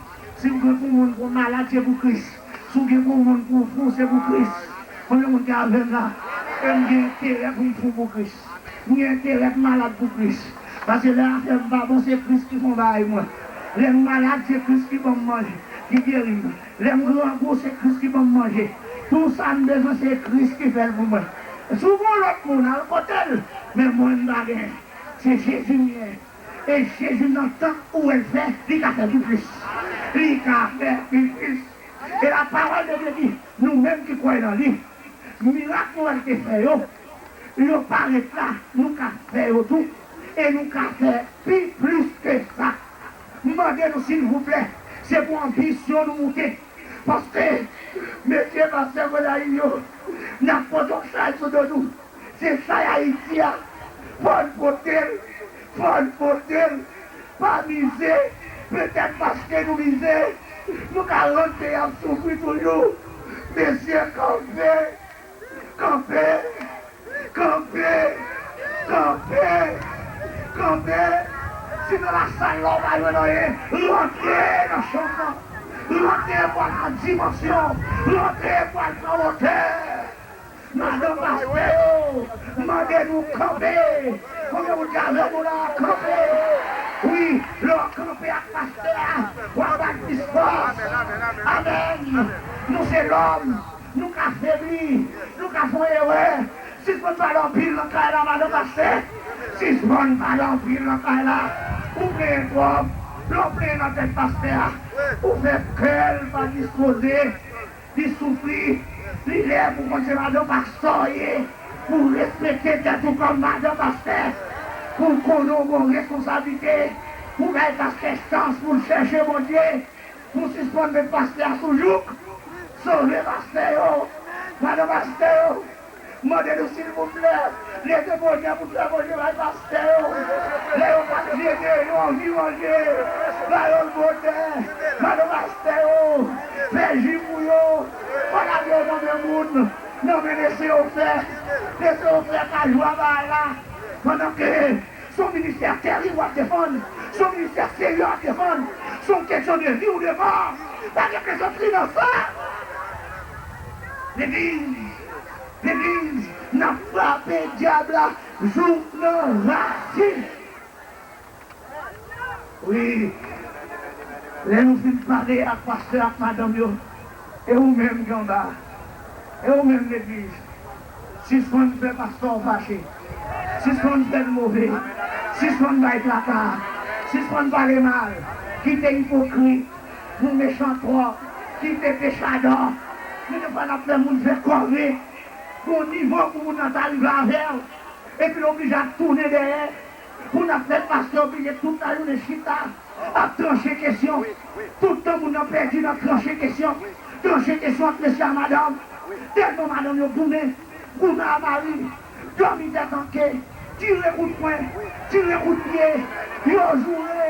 Si w gen pou moun pou malad, se pou Kris. Si w gen pou moun pou fou, se pou Kris. Konbyen moun ki avè m la? E m gen enterè pou m fou pou Kris. M gen enterè pou m malad pou Kris. Paske lè afè m pa bon, se Kris ki fè yon bagay mwen. Lè m malad, se Kris ki ban m manje, ki geri m. Lè m grangou, se Kris ki ban m manje. Tou sa m bezwen, se Kris ki fè l pou mwen. Si w gon lòt moun, al kote l. Men mwen, m pa gen. Se Jezi m gen. E Jezi, nan tan ou wè l fè, li ka fè pi plis. Li ka fè pi plis. E la pawòl de Dye di, nou menm ki kwè nan li, mirak nou wè l te fè yo, Yo parèt la, nou ka fè yo tou, e nou ka fè pi plis ke sa. M mande nou, silvouplè, se pou anbisyon nou moute. Paske, mesye pastè Gonayiv yo, n ap pote yon chay sou do nou. Se chay Ayiti a. Fò n pote l, fò n pote l. Pa mize, petèt paske nou mize, nou ka rann peyi ap soufri toujou. Mesye, kanpe, kanpe, kanpe, kanpe, kanpe. Si nan lasal la w pa jwenn anyen, rantre nan chanm nan. Rantre pou al nan dimansyon. Rantre pou al pran wotè. Madanm pastè yo, m mande nou kanpe. Konbyen moun ki avè nou la, kanpe? Wi, lè w kanpe ak pastè a, w ap ba l plis fòs. Amèn. Nou se lòm, nou ka febli, nou ka fè yon erè. Sispann pale anpil nan kay la, madanm pastè. Sispann pale anpil nan kay la. Ou plenyen twòp. Lè w plenyen nan tèt pastè a, ou fè kè l pa dispoze. Li soufri, li lè pou konn se madanm pastè w ye, pou w respekte tèt ou kòm madanm pastè, pou w konnen w gen yon responsablite, pou w bay pastè chans pou l chèche Bondye, pou w sispann met pastè a sou jouk. Sove pastè yo, madanm pastè yo, mande nou silvouplè, leve bonè pou fè manje bay pastè yo. Lè yo pa t jene, yo anvi manje, ba yo l bonè. Madanm pastè yo, fè ji pou yo. Pa lage yo nan men moun, nan men mesye yo fè. Mesye yo fè kajou a bagay la. Pandan ke se yon ministè tèrib w ap defann, se yon ministè serye w ap defann, se yon kesyon de vi ou de mò. Pa gen plezantri nan sa. Legliz, legliz, n ap frape dyab la jouk nan rasin. Wi. Lè nou fin pale ak pastè ak madanm yo, e ou menm ki anba, e ou menm legliz, sispann fè pastè w fache, sispann fè l move, sispann bay traka, sispann pale mal, kite ipokrit, nou mechan twòp, kite pechadò. Men defwa n ap fè moun fè kòve, gon nivo pou moun nan ta rive avè w, epi l oblije ap tounen dèyè. Pou n ap fè pastè oblije tout lajounen chita ap tranche kesyon. Tout tan moun nan pèdi nan tranche kesyon, tranche kesyon ant mesye a madanm. Tèlman madanm yo goumen, goumen a mari, dòmi tèt anke, tire kout pwen, tire kout pye, yo joure,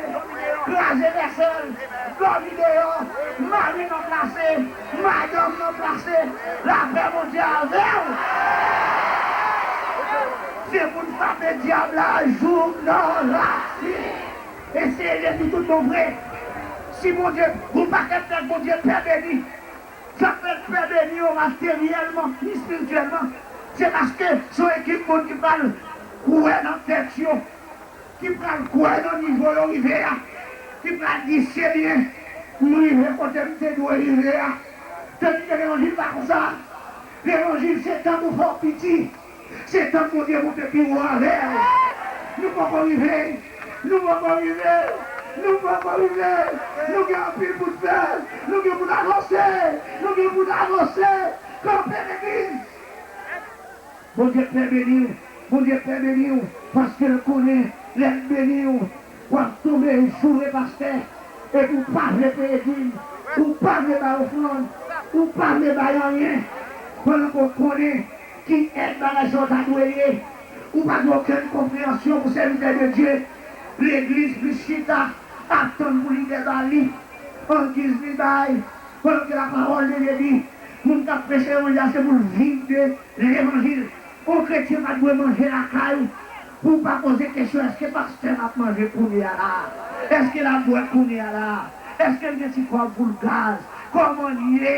kraze vèsèl, dòmi deyò, mari nan plase, madanm nan plase, lapè Bondye avè w. Se pou n frape dyab la jouk nan rasin. Eseye Jezi tout bon vre. Si Bondye, gon pakèt nèg Bondye pè beni, sa k fè l pè beni yo materyèlman ni espirityèlman, se paske se yon ekip moun ki pral kwè nan tèt yo, ki pral kwè nan nivo yo rive a, ki pral di, "Se byen, m rive kote m te dwe rive a." Tandike levanjil pa konsa. Levanjil se tann ou fè w piti, se tann Bondye monte pi wo avè w. Nou poko rive, nou poko rive, nou poko rive. Nou gen anpil pou n fè, nou gen pou n avanse, nou gen pou n avanse. Kanpe legliz! Bondye pè beni w. Bondye pè beni w, paske l konnen lè l beni w, w ap tonbe joure pastè, epi w pa vle peye dim, ou pa vle bay ofrann, ou pa vle bay anyen, pandan ke w konnen ki èd bagay sa yo ta dwe ye. Ou pa gen okenn konpreyansyon pou sèvitè de Dye. Legliz plis chita ap tann pou lidè ba li, angiz li bay, pandan ke lapawòl de Dye di, moun k ap preche levanjil la se pou l viv de levanjil. Yon kretyen pa dwe manje lakay ou pou w pa poze kesyon, èske pastè m ap manje kounye a la? Èske l ap bwè kounye a la? Èske l gen ti kòb pou l gaz? Kòman l ye?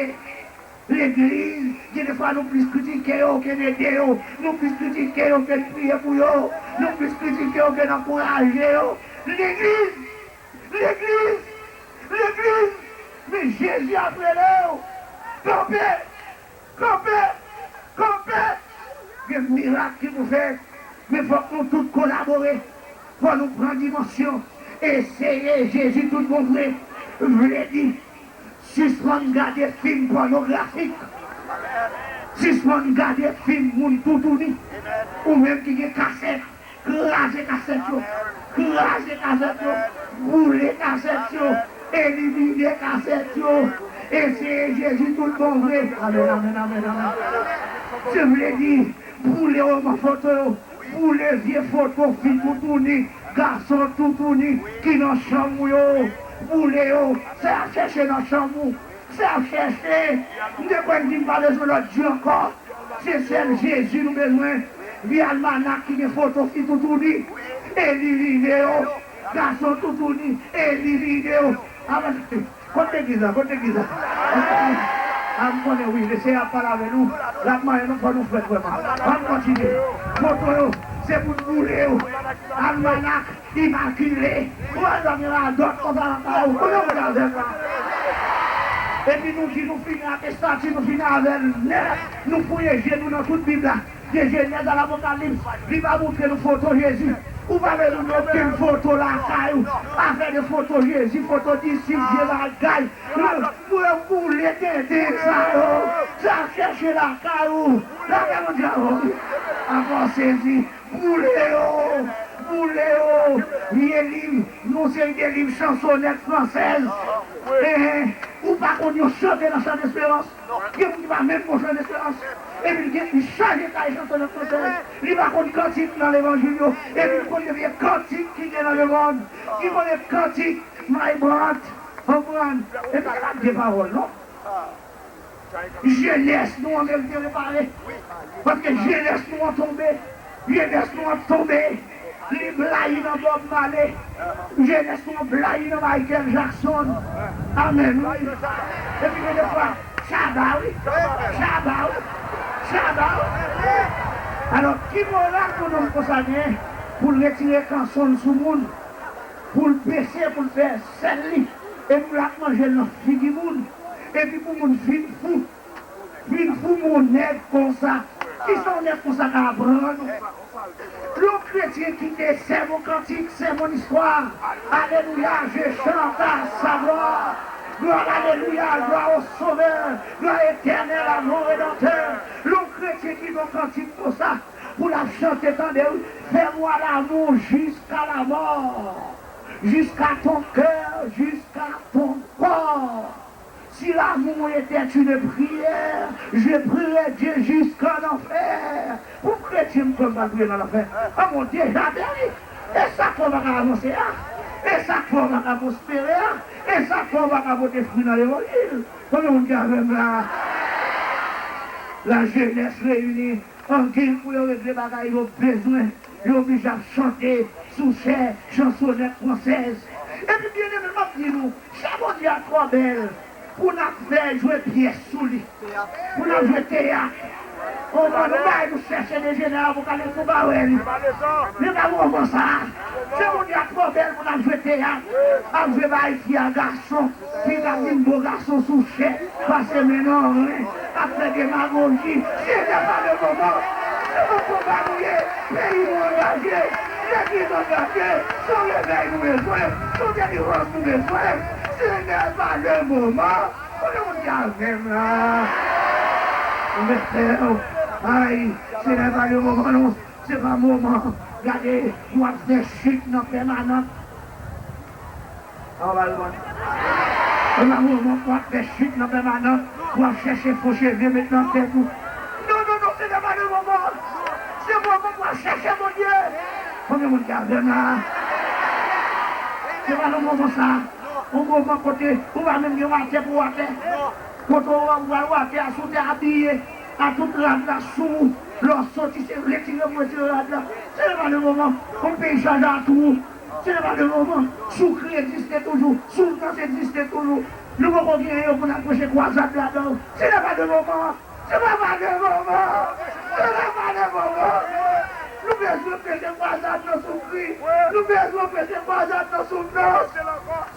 Legliz, gen de fwa nou plis kritike yo ke n ede yo, nou plis kritike yo ke n priye pou yo, nou plis kritike yo ke n ankouraje yo. Legliz, legliz, legliz, men Jezi ap rele w. Kanpe, kanpe, kanpe. Gen mirak ki pou fèt, men fòk nou tout kolabore. Fò nou pran dimansyon. Eseye Jezi tout bon vre vle di sispann gade fim pònografik. Sispann gade fim moun toutouni. Ou menm ki gen kasèt, kraze kasèt yo. Kraze kasèt yo. Boule kasèt yo. Elimine kasèt yo. Eseye Jezi tout bon vre. Amèn, amèn, amèn, amèn. Se vle di, boule yo, foto yo. Boule vye foto fi toutouni, gason toutouni ki nan chanm ou yo. Boule yo. Sa y ap chèche nan chanm ou. Sa y ap chèche. M te kwè m di m pa bezwen lòt dye ankò. Se sèl Jezi nou bezwen. Vye almanak ki gen foto fi toutouni, elimine yo. Gason toutouni, elimine yo. Avan, kot legliz la? Kot legliz la? A, m konnen, wi, le Seyè ap pale avè nou. L ap manyen nou, fò nou frèt vrèman. Ann kontinye. Foto yo, se pou n boule yo. Almanak imakile. Ou wè lòm gen radòt konsa nan kay ou. Konbyen moun avè m la? Epi nou di nou fini ak estati, nou fini avè l nèt. Nou fouye je nou nan tout Bib la. De Jenèz a Lapokalips, li pa montre nou foto Jezi. Ou pa bezwen okenn foto lakay ou. Afè de foto Jezi, foto disip, vye bagay. Pou yo boule tenten sa yo. Sa chèche lakay ou. Lakay Bondye a ou. Ankò sezi. Boule yo. Boule yo. Vye liv. Yon seri de liv chansonèt fransèz. Enhen. Ou pa konn yon chante nan Chan Desperans? Gen moun ki pa menm gon Chan Desperans. Epi l gen, li chaje kay chansonèt fransèz. Li pa konn kantik nan levanjil yo. Epi l konn vye kantik ki gen nan lemonn. Li konnen kantik May Brant, konprann. Epi l pa de pawòl, non. Jenès nou an merite repare. Paske jenès nou an tonbe. Jenès nou an tonbe. Li blayi nan Bob Marley. Jenès nou an blayi nan Michael Jackson. Amèn, wi. Epi gen de fwa, Shabba, wi. Shabba, wi. Shabba, wi. Alò, ki moral pou nonm konsa gen pou l retire kanson l sou moun, pou l bese, pou l fè sèl li, epi l ap manje l nan figi moun, epi pou moun vin fou? Vin fou, men yon nèg konsa. Kisa yon nèg konsa ka aprann ou? Yon kretyen kite c'est mon cantique, c'est mon histoire. Alléluia, je chante à sa gloire. Gloire, alléluia, gloire au Sauveur. Gloire éternelle à mon Rédempteur. Yon kretyen ki gen yon kantik konsa, pou l ap chante, tande, wi. Fais-moi l'amour jusqu'à la mort, jusqu'à ton cœur, jusqu'à ton corps. Si l'amour était une prière, je prierais Dieu jusqu'en enfer. Pou kretyen, m kwè m pral priye nan lanfè. An, mwen deja peri. E sa k fè w pa ka avanse a? E sa k fè w pa ka pwospere a? E sa k fè w pa ka pote fwi nan levanjil? Konbyen moun ki avè m la? Lajenès reyini. Angiy pou yo regle bagay yo bezwen, yo oblije ap chante sou chè chansonèt fransèz. Epi, byeneme, m ap di nou, chè Bondye a twò bèl pou n ap fè jwe pyès sou li, pou n ap jwe teyat. Konprann, nou bay nou chèche dejenè a pou kale pou ba wè li. Men pa moman sa a. Chè Bondye a twò bèl pou n ap jwe teyat, ap jwe bay fi a gason. Fi k ap vin bo gason sou chè, pase men nan ren, ap fè demagoji. Se n'est pas le moment. Se yon konba nou ye. Peyi nou angaje. Legliz angaje. Se yon revèy nou bezwen. Se yon delivrans nou bezwen. Se n'est pas le moment. Konbyen moun ki avè m la? Ou mèt fè w. Ay, se n'est pas le moment, non. Se pa moman. Gade, w ap fè chit nan pèmanant. An ba l mwen. Se pa moman pou w ap fè chit nan pèmanant, pou w ap chèche fo cheve met nan tèt ou. Non, non, non, se n'est pas le moment. Se moman pou w ap chèche Bondye. Konbyen moun ki avè m la? Se pa nan moman sa. Yon moman kote ou pa menm gen watè pou watè. Kote w ap pral watè a sou tè abiye a tout rad la sou ou. Lè w soti, se retire pou retire rad la. Se n'est pas le moment. Yon peyi chaje a twou. Se n'est pas le moment. Soukri egziste toujou. Souvnans egziste toujou. Nou poko genyen yo pou n al preche kwazad ladan. Se n'est pas le moment. Se n'est pas le moment. Se n'est pas le moment. Nou bezwen preche kwazad nan Soukri. Nou bezwen preche kwazad nan Souvnans.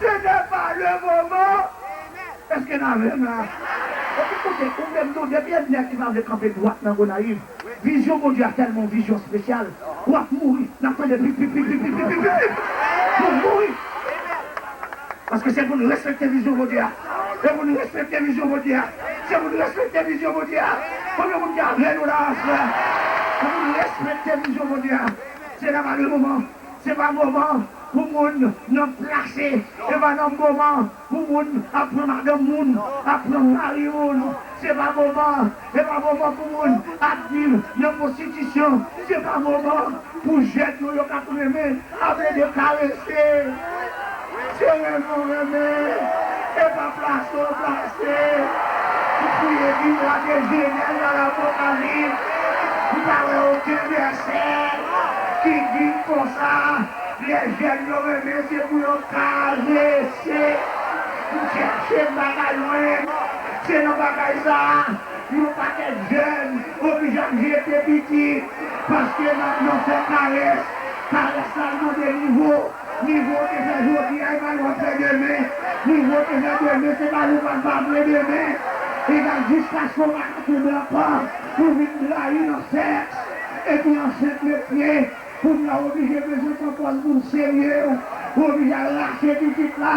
Se n'est pas le moment. Èske n avè m la? Epi koute, ou menm tou, depi yon nèg ki pa vle kanpe dwat nan Gonayiv, vizyon Bondye a tèlman yon vizyon espesyal, w ap mouri, n ap tande pip, pip, pip, pip, pip, pip, pip, pip, pou mouri. Paske se pou n respekte vizyon Bondye a. Se pou n respekte vizyon Bondye a. Se pou n respekte vizyon Bondye a. Konbyen moun ki avè nou la aswè? Ann nou respekte vizyon Bondye a. Se pa le moman. Se pa moman pou moun nan plase. Se pa nan moman pou moun ap pran madanm moun, ap pran mari moun. Se pa moman. Se pa moman pou moun ap viv nan pwostitisyon. Se pa moman pou jèn nou yo k ap renmen ap ede karese. Se renmen w renmen. E pa plase w plase. Ou fouye Bib la de Jenèz a Apokalips. Ou pa wè okenn vèsè ki di konsa. Lè jèn yo renmen, se pou yo karese. M chèche bagay lwen. Se nan bagay sa a, yon pakèt jèn oblije ap jete pitit. Paske nan, nan fè karès, karès la mande nivo. Nivo w te fè jodi a, e pa l w ap fè demen. Nivo w te fè demen, se pa l ou pral pa vle demen. Egal jiskaske w pa ka tonbe ankò, ou vin blayi nan sèks, epi ansent met pye. Kounye a w oblije bezwen pran pòz moun serye, w oblije al rache pitit la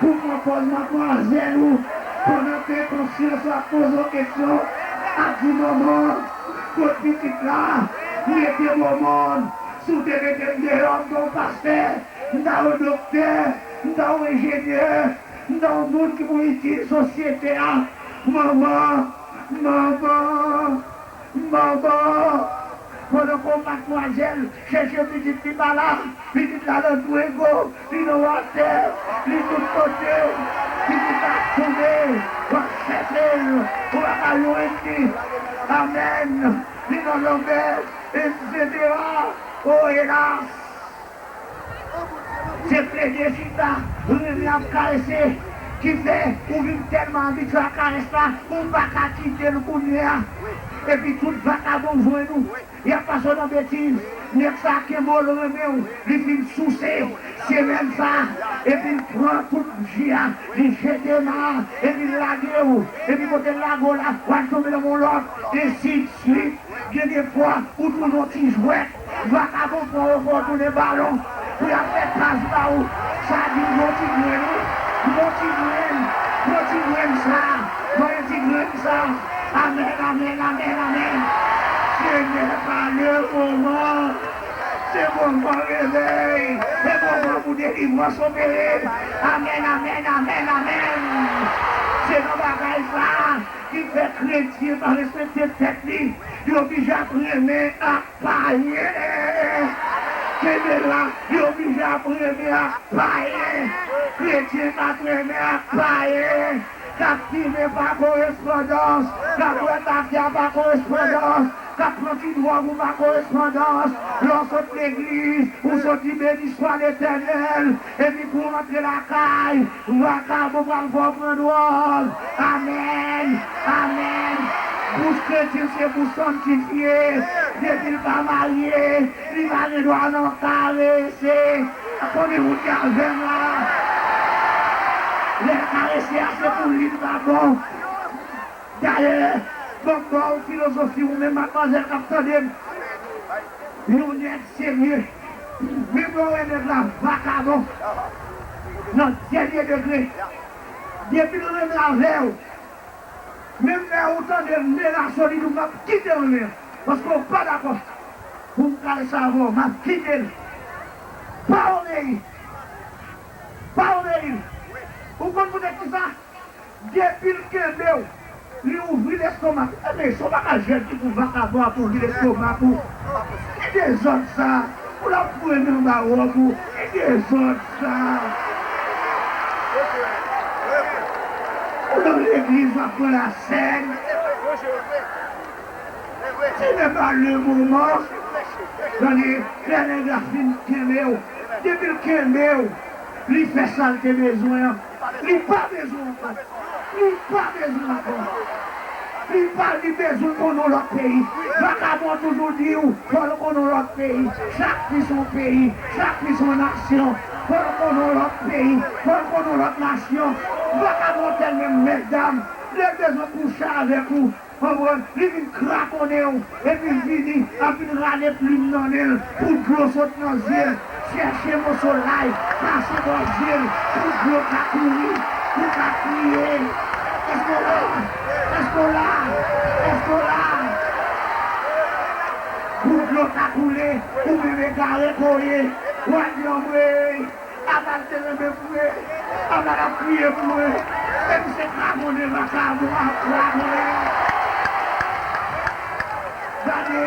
pou pran pòz manmwazèl ou. Pandan ke konsyans ou ap poze w kesyon, ap di manman, kot pitit la? Mete w o mond. Si w te mete m deyò, m ta w pastè, m ta w doktè, m ta w enjenyè, m ta w moun ki pou itil sosyete a. Manman, manman, manman. Pandan ke yon matmwazèl chèche pitit li pa la, pitit la nan twingo, li nan watè, li tout kote, pitit la ap tounen, w ap chèche l, ou pa ka jwenn li. Amèn. Li nan lanmè, etsetera. O elas! Se plede chita, renmen ap karese, ki fè ou vin tèlman abitye a karès la, ou pa ka kite l kounye a. Epi tout vakabon jwenn ou, y ap pase w nan betiz. Nèg sa kenbe w, l renmen w, li fin souse semèn sa, epi l pran tout ji a, li jete nan, epi l lage w, epi kote l lage w la, w al tonbe nan yon lòt, ensidswit. Gen de fwa, ou tounen yon ti jwèt. Vakabon pran w fè w tounen balon pou y ap fè pas ba ou. Sa di, yon ti grenn, wi. Yon ti grenn. Yon ti grenn sa. Yon ti grenn sa. Amèn, amèn, amèn, amèn. Senyè, pa le moman. Se moman revèy. Se moman pou delivrans opere. Amèn, amèn, amèn, amèn. Se nan bagay sa ki fè kretyen pa respekte tèt li. Yo oblije ap renmen ak payen. Kenbe la, yo oblije ap renmen ak payen. Kretyen k ap renmen ak payen. K ap fimen pa korespondans. K ap bwè tafya pa korespondans. K ap pran ti dwòg ou pa korespondans. Lè w sot legliz, ou soti beni swa Letènèl. Epi pou w rantre lakay, vakabon pral fè w pran dwòg. Amèn. Amèn. Bouch kretyen se bouch sanntifye. Depi l pa marye, li pa gen dwa nan karese. Konbyen moun ki avè m la? Lè karese a se pou li, li pa bon. Dayè, ban m ba w filozofi, ou menm madmwazèl k ap tande m. Yon nèg serye. Menm lè w wè nèg la vakabon nan dènye degre, depi l renmen avè w, menm lè ou tande l menace w, li di w, "M ap kite renmen an, paske w pa dakò pou m karese avè w, m ap kite l." Pa obeyi. Pa obeyi. Ou konn poutèt kisa? Depi l kenbe w, li ouvri lestomak ou. Enben, se yon bagay jèn ki pou vakabon ap ouvri lestomak ou. Ki dezòd sa? Pou l ap foure men anba wòb ou. Ki dezòd sa? Ou nan legliz w ap pran lasèn. Se menm pa le moman. Tande, lè nèg la fin kenbe w, depi l kenbe w, li fè sa l te bezwen an. Li pa bezwen w ankò. Li pa bezwen w ankò. Li pa, li bezwen konnen yon lòt peyi. Vakabon toujou di w, fò l konnen yon lòt peyi. Chak fi se yon peyi. Chak fi se yon nasyon. Fò l konnen yon lòt peyi. Fò l konnen yon lòt nasyon. Vakabon tèlman mètdam, lè l bezwen kouche avèk ou, konprann, li vin kraponnen w, epi l vini, ap vin rale plim nan nen l, pou dlo sot nan zye l, chèche moso lay, pase bò zye l, pou dlo ka kouri, pou ka kriye. Èske w la? Èske w la? Èske w la? Pou dlo ta koule, ou menm egare ke w ye, w ap di anmwey, Amal te renmen pou mwen, Amal ap kriye pou mwen, e misye kraponnen vakabon ap kraponnen. Gade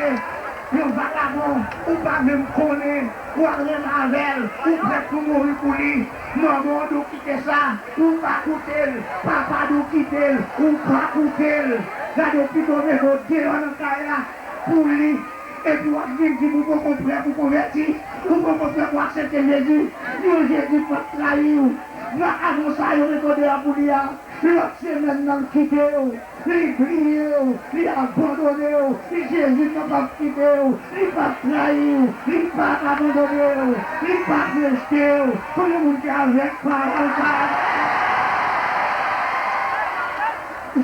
yon vakabon ou pa menm konnen, w ap renmen avè l, ou prèt pou mouri pou li. Manman w di w kite sa, ou pa koute l. Papa di w kite l, ou pa koute l. Gade w pito mete w deyò nan kay la pou li. Epi w ap vin di m ou poko prè pou konvèti, ou poko prè pou aksepte Jezi. Yon Jezi p ap trayi w. Vakabon sa yo mete w deyò pou li a, lòt semèn nan l kite w. Li bliye w, li abandone w. Jezi nan p ap kite w, li p ap trayi w, li p ap abandone w, li p ap rejte w. Konbyen moun ki avèk pawòl sa?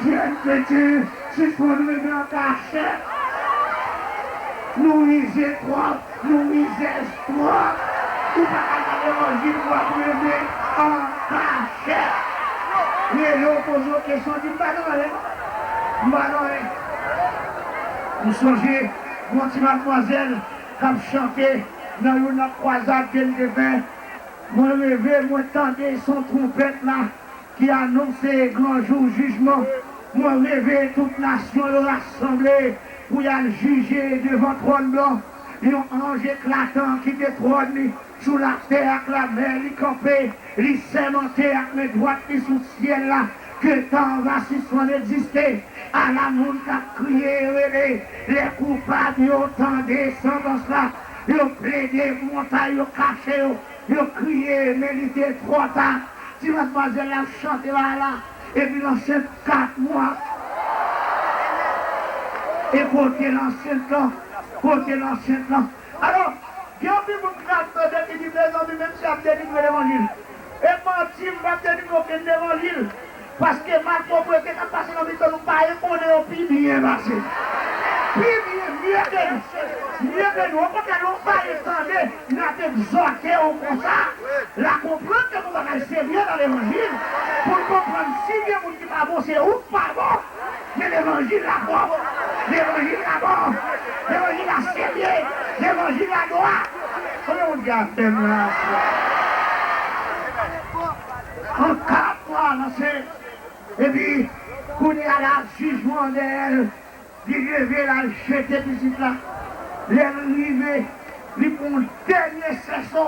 Jèn kretyen, sispann rete an kachèt. Nou rize twòp. Nou rizèz twòp. Ou pa ka nan levanjil pou w ap reve an kachèt. Rele w poze w kesyon, di m pa nan anyen. M pa nan anyen. M sonje yon ti madmwazèl k ap chante nan youn nan kwazad ke l te fè. Mwen reve, mwen tande son twonpèt la ki anonse gran jou jijman. Mwen reve tout nasyon yo rasanble pou y al jije devan twòn blan. Yon anj eklatan kite twòn li sou latè ak lamè, li kanpe, li sèmante ak men dwat li sou syèl la ke tan va sispann egziste. Ala moun k ap kriye e rele, lè koupab yo tande santans la, yo plede, montay yo kache yo, yo kriye, men li te twò ta. Ti madmwazèl la ap chante la la, epi l ansent kat mwa. E kote l ansent lan? Kote l ansent lan? Alò, gen anpil moun ki ap tande ki di, mezanmi, menm si y ap delivre levanjil. E manti, m p ap delivre okenn levanjil. Paske malpwoprete k ap pase nan mitan nou, pa e konnen yo pi byen pase. Pi byen, mye ke nou. Mye ke nou. Okontrè, lè w pa e tande, n ap egzòte w konsa. La konprann ke gon bagay serye nan levanjil. Pou n konprann si gen moun ki pa bon, se ou k pa bon. Men levanjil la pwòp, levanjil la bon, levanjil la serye, levanjil la dwat. Konbyen moun ki avè m la? An kat mwa lanse. Epi kounye a la, jijman an dèyè l, li leve l al jete pitit la. Lè l rive, li pran yon dènye sèso.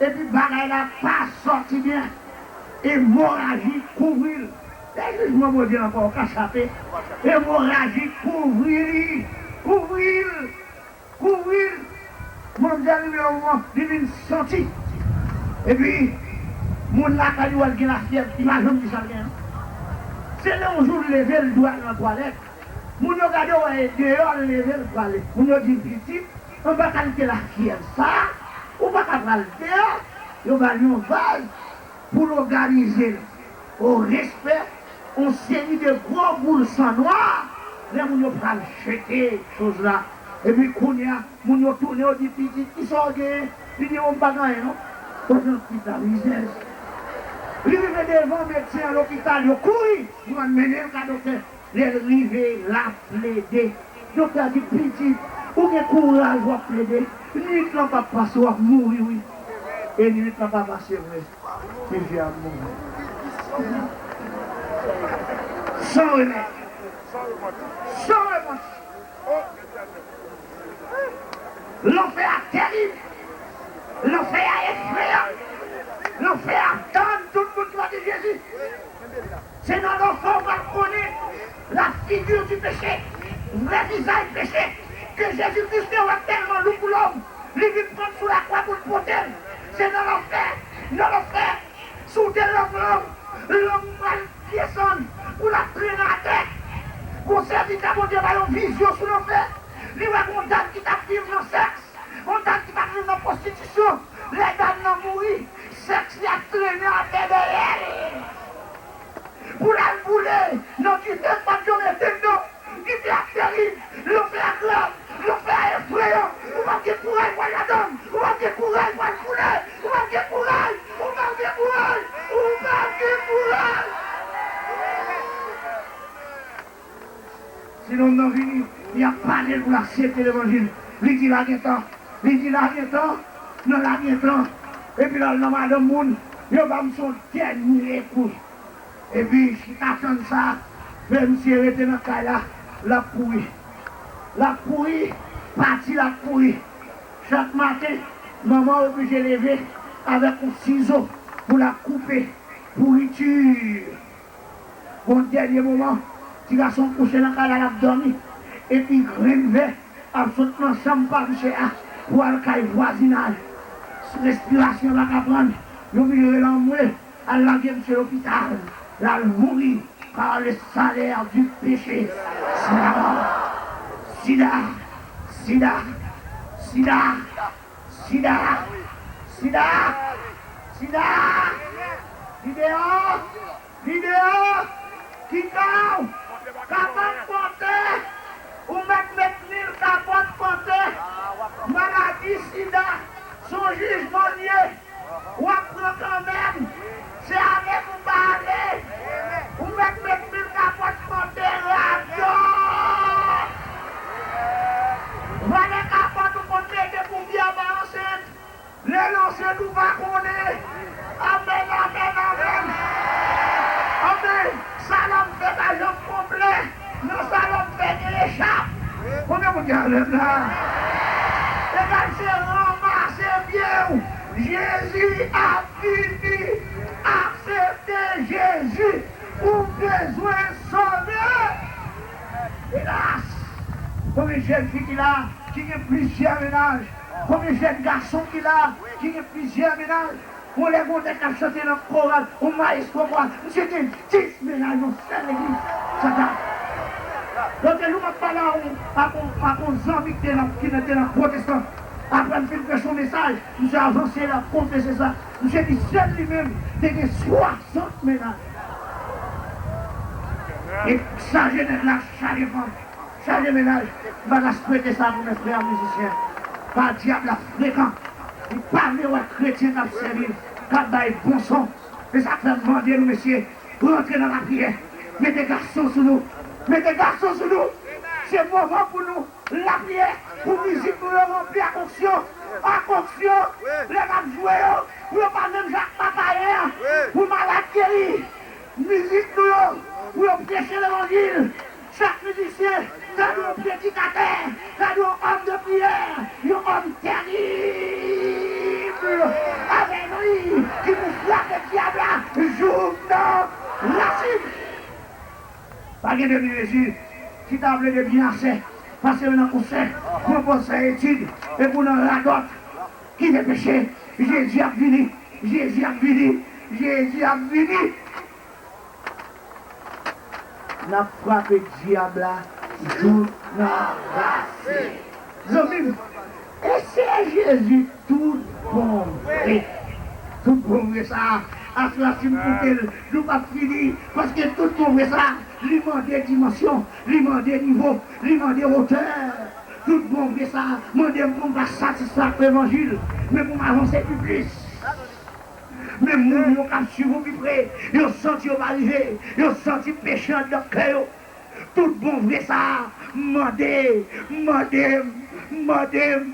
Epi bagay la pa sòti byen. Emoraji kouvri l. E jijman Bondye ankò, ou ka chape. Emoraji kouvri li. Kouvri l. Kouvri l. Manzè rive yon moman, li vin santi. Epi, moun lakay li wè l gen lafyèv, li pa janm di sa l gen, non. Se lè yon jou l leve, l dwe al nan twalèt. Moun yo gade, wè e deyò l leve, l prale. Moun yo di, pitit, anba kalite lafyèv sa a, ou pa ka pral deyò. Yo ba l yon vaz pou l òganize l. O respè, yon seri de gwo boul san nwa, lè moun yo pral jete choz la. Epi kounye a, moun yo tounen, yo di, pitit, kisa w genyen? Li di, o, m pa gen anyen, non. O, jan pitit la rizèz. Li rive devan medsen an lopital, yo kouri pou yo al mennen l ka doktè. Lè l rive, l ap plede. Doktè a di, pitit, ou gen kouraj w ap plede. Nuit lan p ap pase, w ap mouri, wi. E nuit lan pa pase vre. Mesye ap mouri. San remèd. San repons. Lanfè a terib. Lanfè a efreyan. Lanfè a tann tout moun ki pa gen Jezi. Se nan lanfè w pral konnen la figure du péché, vrè vizaj peche, ke Jezi Kris te wè tèlman lou pou lòm, li vin pran l sou lakwa pou l pote l. Se nan lanfè, nan lanfè, si w te lang lang, lang pral desann pou l ap trennen atè. Gon sèvitè Bondye ba yon vizyon sou lanfè. Li wè gon dam ki t ap viv nan sèks, gon dam ki t ap viv nan pwostitisyon. Lè dam nan mouri, sèks li ap trennen atè dèyè l. Pou l al boule nan dife k pa t janm etenn nan. Dife a terib, lanfè a grav, lanfè a efreyan. Ou p ap gen kouraj pou al ladan l. Ou p ap gen kouraj pou al boule. Ou p ap gen kouraj, ou p ap gen kouraj, ou p ap gen kouraj. aksepte levanjil. Li di la gen tan. Li di la gen tan. Non, la gen tan. Epi l al nan madanm moun, yo ba m se yon dènye kou. Epi chita tann sa, fè misye rete nan kay la, l ap kouri. L ap kouri, pati l ap kouri. Chak maten, manman oblije leve avèk yon sizo pou l ap koupe pouriti. Bon, dènye moman, ti gason kouche nan kay la, l ap dòmi. Epi grenn vè ap sot nan chanm pa misye a pou al kay vwazinaj. Respirasyon pa ka pran, yo vin rele anmwe, al lage misye lopital, l al mouri par le salaire du péché, c'est la mort. Sida, sida, sida, sida, sida, sida, li deyò. Li deyò, kite w kapab pote, ou mèt met mil kapòt pote. Maladi sida, se yon jijman l ye. W ap pran kanmenm. Se ale pou pa ale. Ou mèt met mil kapòt pote, radòt. Valè kapòt ou konn mete pou fi a pa ansent. Lè l ansent ou pa konnen. Amèn, amèn, amèn. Amèn. Sa lòm fè pa janm konplè. Nan sa lòm fè gen echap. Konbyen moun ki avè m la? Egal se ranmase pye w. Jezi ap vini. Aksepte Jezi. Ou bezwen sove. Elas! Konbyen jèn fi ki la, ki gen plizyè mennaj? Konbyen jèn gason ki la, ki gen plizyè mennaj? Yon lè gen yon nèg k ap chante nan koral, yon mayestwo koral, misye gen dis mennaj nan sèl legliz. Sa ka. Lòt jou, m ap pale ak yon, ak yon, ak yon zanmi ki te nan, ki te nan pwotestan. Apre m fin preche yon mesaj, misye avanse, l ap konfese sa. Misye di sèl li menm te gen swasant mennaj. E chaje nèg la, chaje fanm, chaje mennaj. M pa ka swete sa pou mè frè mizisyen. Pa dyab la frekan. Li pa vle wè kretyen k ap sèvi l, k ap bay bon son. E sa k fè m mande nou, mesye, rantre nan lapriyè. Mete gason sou nou. Mete gason sou nou. Se moman pou nou. Lapriyè pou mizik nou yo ranpli ak onksyon, ak onksyon, lè n ap jwe yo, pou yo pa menm jan ak papayen an, pou malad geri. Mizik nou yo, pou yo preche levanjil. Chak mizisyen, gade yon predikatè, gade yon òm de priyè, yon òm tèrib, avèk li, ki pou frape dyab la jouk nan rasin. Pa gen demi mezi. Chita plede byen asè. Pase nan konsè. Pran pòz fè etid. Epi w nan radòt. Kite peche. Jezi ap vini. Jezi ap vini. Jezi ap vini. N ap frape dyab la jouk nan rasin. Zanmi m, e se Jezi tout bon vre. Tout bon vre sa a, aswè a si m koute l, nou p ap fini, paske tout bon vre sa a, li mande dimansyon, li mande nivo, li mande wotè. Tout bon vre sa a, mande m pou m pa satisfè ak levanjil, men pou m avanse pi plis. Men moun yo k ap swiv ou pi pre, yo santi yo pa rive, yo santi peche anndan kè yo. Tout bon vre sa a, mande, mande m, mande m,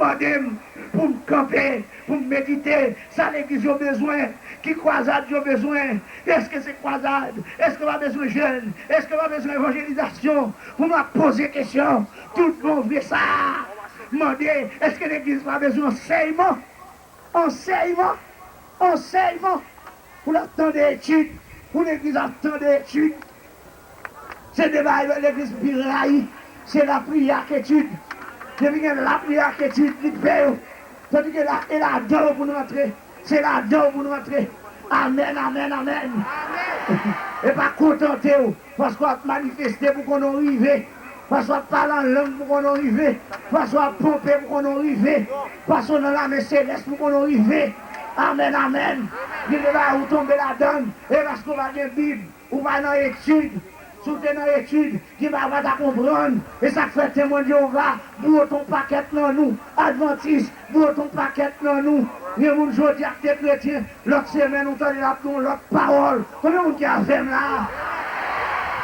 mande m pou m kanpe, pou m medite sa legliz yo bezwen, ki kwazad yo bezwen, èske se kwazad, èske pa bezwen jèn, èske pa bezwen evanjelizasyon, pou m ap poze kesyon. Tout bon vre sa a, mande, èske legliz pa bezwen ansèyman? Ansèyman, ansèyman, pou l ap tande etid, pou legliz ap tande etid. Se de bagay legliz pi rayi, se lapriyè ak etid. Depi gen lapriyè ak etid, li pè yo. Tandike la, e ladan yo pou n rantre. Se ladan yo pou n rantre. Amèn, amèn, amèn. E pa kontante w. Paske w ap manifeste pou konnen w rive. Paske w ap pale an lang pou konnen w rive. Paske w ap ponpe pou konnen w rive. Paske w nan lame selès pou konnen w rive. Amèn, amèn. Gen de bagay ou tonbe ladan l. E paske w pa gen Bib, ou pa nan etid. Si w te nan etid, gen bagay ou pa ta konprann. E sa k fè Temwen Jewova bwote yon pakèt nan nou. Advantis, bwote yon pakèt nan nou. Gen moun jodi a ki te kretyen, lòt semèn ou tande l ap gen yon lòt pawòl. Konbyen moun ki avè m la a?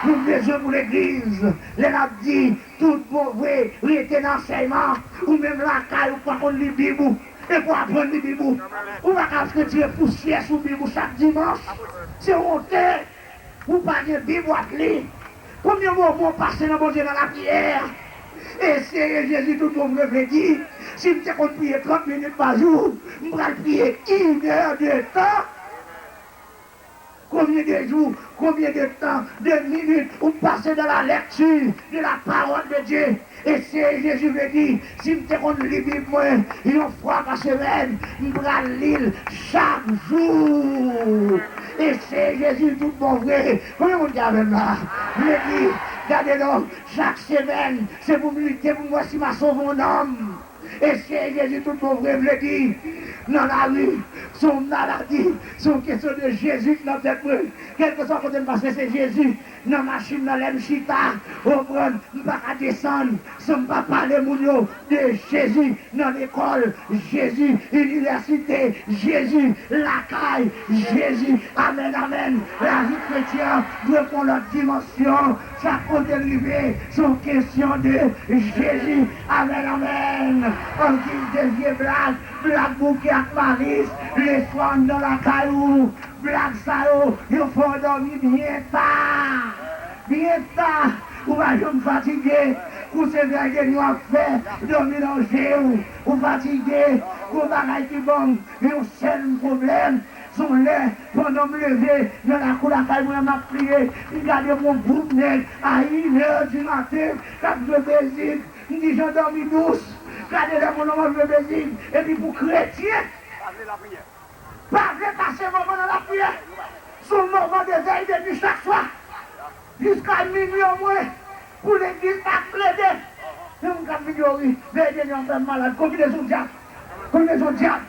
Nou bezwen pou legliz. Lè n ap di, tout bon vre, rete nan ansèyman. Ou menm lakay ou pa konn li Bib ou. E pou aprann li Bib ou. Ou pa ka retire pousyè sou Bib ou chak dimanch. Se wonte. Ou pa gen Bib w ap li. Konbyen moman w pase nan Bondye nan lapriyè? Eseye Jezi tout bon vre vle di, si m te konn priye trant minit pa jou, m pral priye inè de tan. Konbyen de jou, konbyen de tan, de minit ou pase dans la lecture de la parole de Dieu? Eseye Jezi vle di, si m te konn li Bib mwen yon fwa pa semèn, m pral li l chak jou. Eseye Jezi tout bon vre. Konbyen moun ki avè m la? Vle di, gade non, chak semèn, se pou m lite pou m wè si m a sove yon nanm. Eseye Jezi tout bon vre, vle di, nan lari, se yon maladi, se yon kesyon de Jezi ki nan tèt mwen. Kèlkeswa kote m pase, se Jezi. Nan machin nan, lè m chita, w konprann, m pa ka desann san m pa pale moun yo de Jezi. Nan lekòl, Jezi. Inivèsite, Jezi. Lakay, Jezi. Amèn, amèn. Lavi kretyen dwe pran lòt dimansyon. Chak kote l rive, se yon kesyon de Jezi. Amèn, amèn. An giz de vye blag, blag bouke ak malis, leswa anndan lakay ou. Blag sa yo, yo fè w dòmi byen ta. Byen ta. Ou pa janm fatige. Kou se vèy de nwa ap fè, dòmi nan je w. Ou fatige. Gon bagay ki ban m yon sèl pwoblèm. Se yon lè, pandan m leve nan lakou lakay mwen, m ap priye, m gade yon gwoup nèg a inè di maten k ap jwe bezig. M di, "Jan dòmi dous." Gade lè moun nan ap jwe bezig. Epi pou kretyen pa vle pase moman nan lapriyè. Se yon moman de vèy de nwi chak swa. Jiska minwi omwen, pou legliz pa plede. Gen moun k ap vin yo ri, vèy de nwi an fè m malad. Konbinezon dyab. Konbinezon dyab.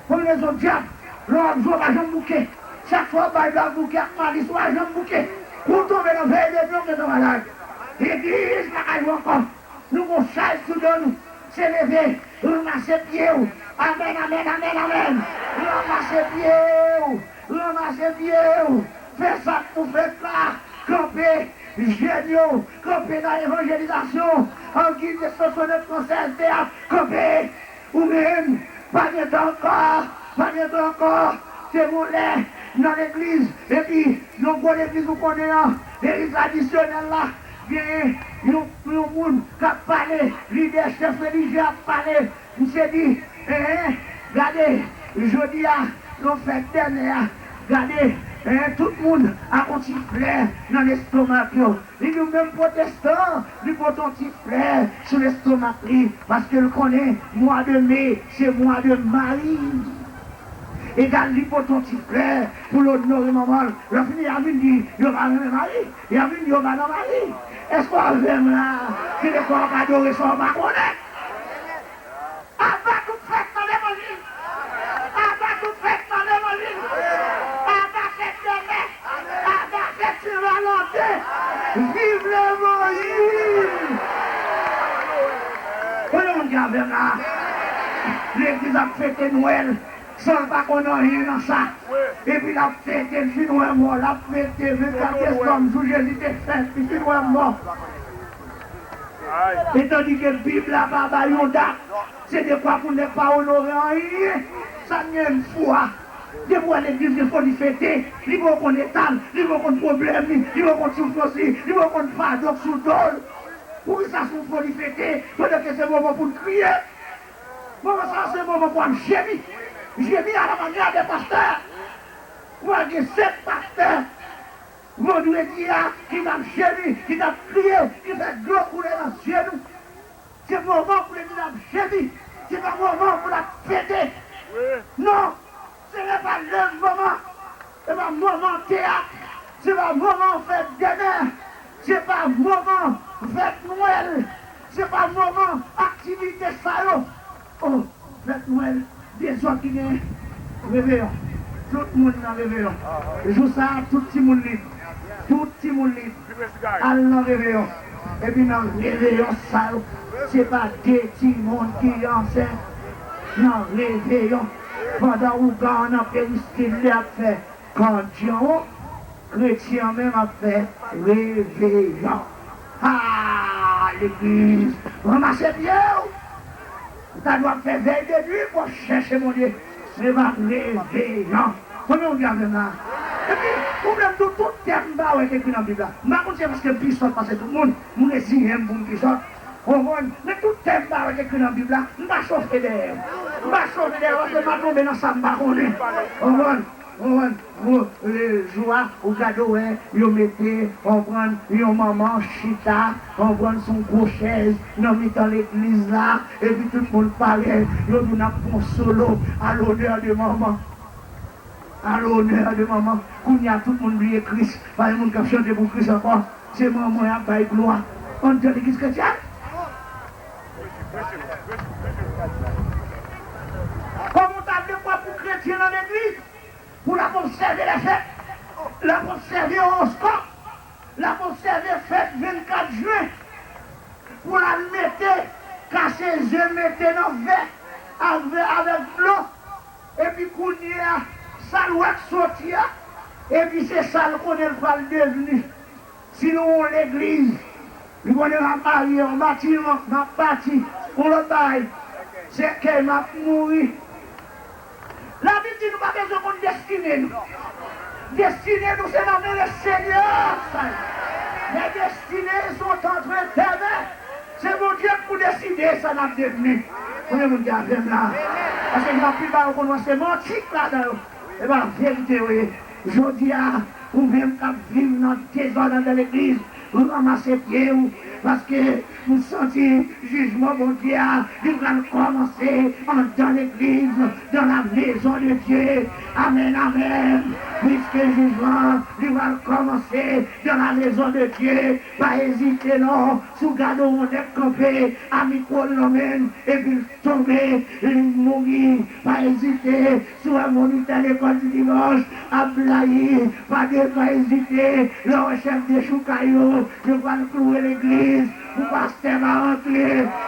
Konbinezon dyab. Lè w ap jwe, w pa janm bouke. Chak fwa w bay blag bouke ak malis, w pa janm bouke. Kou w tonbe nan vèy de nwi, w gentan malad. Legliz pa ka jwe ankò. Nou gon chay sou do nou. Se leve, ranmase pye w. Amèn, amèn, amèn, amèn. Ranmase pye w. Ranmase pye w. Fè sa k pou fèt la. Kanpe. Jèn yo, kanpe nan evanjelizasyon. An giz de swasannnèf fransèz te ap kanpe. Ou menm, pa gen tan ankò. Pa gen tan ankò. Se yon lè nan legliz. Epi, yon gwo legliz ou konnen an. Legliz tradisyonèl la. Genyen yon, yon moun k ap pale. Lidè, chèf relijye ap pale. Misye di, en, gade, jodi a, nou fèt dèmen a, gade, en, tout moun ak yon ti flè nan lestomak yo. Li di w menm pwotestan, li pote yon ti flè sou lestomak li, paske l konnen mwa de me, se mwa de mari. Egal, li pote yon ti flè pou l onore manman l. Lè fini, y a vin di, yo pa renmen mari. Y a vin di, yo pa nan mari. Èske w avè m la? Se de fwa w ka adore sa w pa konnen. Aba tout fèt nan levanjil! Aba tout fèt nan levanjil! Aba fèt dèmen! Aba fèt Sen Valanten! Viv levanjil! Konbyen moun ki avè m la? Legliz ap fete Nwèl san l pa konn anyen nan sa. Epi l ap fete, l fin wè mò, l ap fete vennkat desanm, jou Jezi te fèt, li fin wè mò. Etandike Bib la pa bay yon dat, se dekwa pou nèg pa onore anyen. Sa k gen fwa. Depi w wè legliz gen foli fete, li poko konn eta l, li poko konn pwoblèm li, li poko konn soufrans li, li poko konn fado k sou do l. Poukisa se yon foli fete, pandan ke se moman pou n kriye? Moman sa a se moman pou w ap jemi. Jemi à la manière des pasteurs. Ou a gen senk pastè vandredi a ki t ap jemi, ki t ap kriye, ki fè dlo koule nan zye nou. Se moman pou legliz ap jemi. Se pa moman pou l ap fete. Non. Se pa lè moman. Se pa moman teyat. Se pa moman fèt dèmen. Se pa moman fèt Nwèl. Se pa moman aktivite sa yo. Oh, fèt Nwèl, dezòd ki genyen. Reveyon. Tout moun nan reveyon. Jou sa a, tout timoun lib. Tout timoun lib. Al nan reveyon. Epi nan reveyon sa yo, se pa de timoun ki ansent nan reveyon. Pandan ougan an nan peristil li ap fè kandjan, Kretyen an menm ap fè reveyon. Ha! Legliz, ranmase pye w! Ou ta dwe ap fè vèy de nwi pou w ap chèche Bondye. Men pa reveyon. Konbyen moun ki avè m la? Epi, ou vle m di w tout tèm m pa wè k ekri nan Bib la. M pa konn si se paske m pi sòt pase tout moun, m reziyen m pou m pi sòt. Ou konprann? Men tout tèm m pa wè k ekri nan Bib la, m pa chofe dèyè yo. M pa chofe dèyè yo paske m pa tonbe nan sa m pa konnen. Ou konprann? Ou konprann? Ou, e, jou a, ou gade, ou wè, yo mete, ou konprann, yon manman chita, ou konprann, sou yon gwo chèz nan mitan legliz la, epi tout moun parèt, yo di w n ap fè yon solo à l'honneur de maman. À l'honneur de maman. Kounye a, tout moun bliye Kris. Pa gen moun k ap chante pou Kris ankò. Se manman y ap bay glwa anndan legliz kretyèn. Kòman w ta vle kwè pou kretyen nan legliz, pou l ap obsève lèfèt, l ap obsève owoskòp, l ap obsève fèt vennkat jen, pou l al mete, kase ze, mete nan vè, avè, avèk dlo. Epi kounye a, sa l wè k soti a, epi se sa l konnen l pral devni. Si nou yon legliz, li konnen m ap marye, yon batiman, m ap pati, yon lòt bagay, sèkèy, m ap mouri. Labib di nou pa bezwen konn destine nou. Destine nou se nan men Lesenyè sa ye. Les destinées sont entre tes mains. Se Bondye k pou deside sa n ap devni. Konbyen moun ki avè m la? Paske gen anpil bagay ou konn wè se manti k ladan yo. E pa verite yo ye. Jodi a, ou menm k ap viv nan dezòd anndan legliz, ranmase pye w, paske m santi jijman Bondye a, li pral kòmanse anndan legliz, dans la maison de Dieu. Amèn, amèn. Piske jijman, li pral kòmanse dans la maison de Dieu. Pa ezite non. Si w gade yon nèg kanpe a mikwo l nan men l, epi l tonbe, li mouri, pa ezite. Si w wè monitè lekòl di dimanch ap blayi, pa de, pa ezite. Lè w wè chèf dechoukay yo, yo pral kloure legliz pou pastè pa rantre,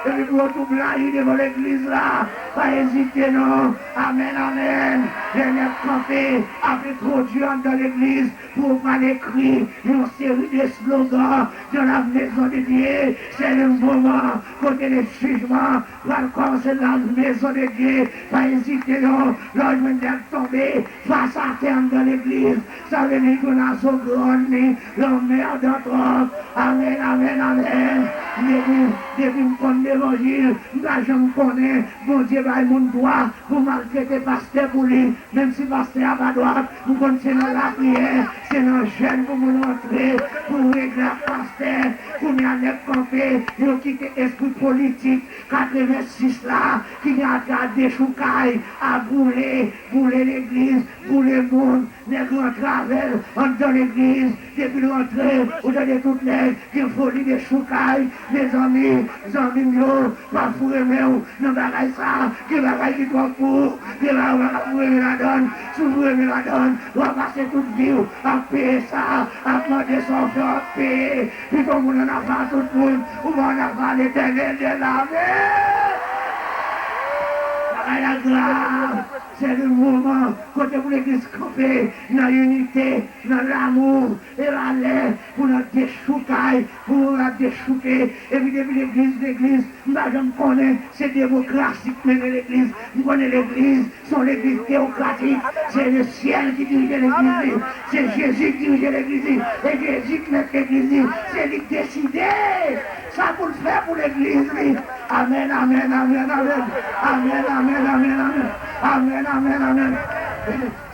epi pou yo tou blayi devan legliz la, pa ezite non. Amèn, amèn. Lè nèg kanpe ap entwodui anndan legliz, pou yo pral ekri yon seri de slogan dans la maison de Dieu. Se le moman kote le jijman pral kòmanse dans la maison de Dieu. Pa ezite non, lè w jwenn nèg tonbe fas atè anndan legliz, sa vle di li jwenn azogrann li, lanmèdan twòp. Amèn, amèn, amèn. Depi, depi m konn levanjil, m pa janm konnen Bondye bay moun dwa pou maltrete pastè pou li. Menm si pastè a pa dwat, m konn se nan lapriyè, se nan jèn pou moun rantre, pou regle ak pastè. Kounye a nèg kanpe, yo kite espri politik katrevensis la, ki gen atè a dechoukay, a boule, boule legliz, boule moun, nèg rantre avè l anndan legliz, depi l rantre, ou tande tout nèg gen foli dechoukay. Mezanmi, zanmi m yo, pa foure men w nan bagay sa. Gen bagay ki twòp pou ou, gen bagay ou pa ka foure men ladan l. Si w foure men ladan l, w a pase tout vi w ap peye sa, ap mande sa w fè, w ap peye. Pito moun ann afa tout moun, ou pa ann afa Letènèl dèzame. Bagay la grav. Se le moman kote pou legliz kanpe nan inite, nan lanmou, e pa lè pou nan dechoukay, pou nou la dechouke, epi depi legliz, legliz, m pa janm konnen se demokrasi k mennen legliz. M konnen legliz, se yon legliz teyokratik. Se le syèl ki dirije legliz li. Se Jezi k dirije legliz li. E Jezi k mèt legliz li. Se li k deside sa pou l fè pou legliz li. Amèn, amèn, amèn, amèn. Amèn, amèn, amèn, amèn. Amèn, amèn, amèn.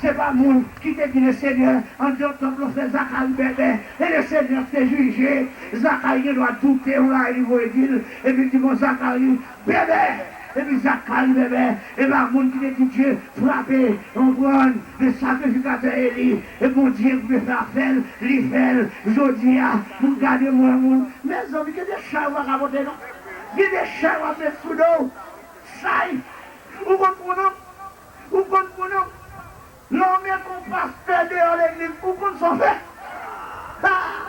Se pa moun ki te di Lesenyè, anndan tanp lan fè Zakari bèbè. E Lesenyè te jije. Zakari gen dwa doute yon bagay li voye di l. Epi l di, bon, Zakari, bèbè! Epi Zakari bèbè, e pa moun ki te di Dye frape, konprann, de sakrifikatè Eli, e Bondye ki te fè afè l, li fè l. Jodi a, moun gade m wè moun. Mezanmi, gen de chay ou pa ka pote non. Gen de chay w ap met sou do w. Chay. Ou konn pran non. Ou konn pran non. Lè w mete yon pastè deyò legliz, ou konn sa w fè? Ah!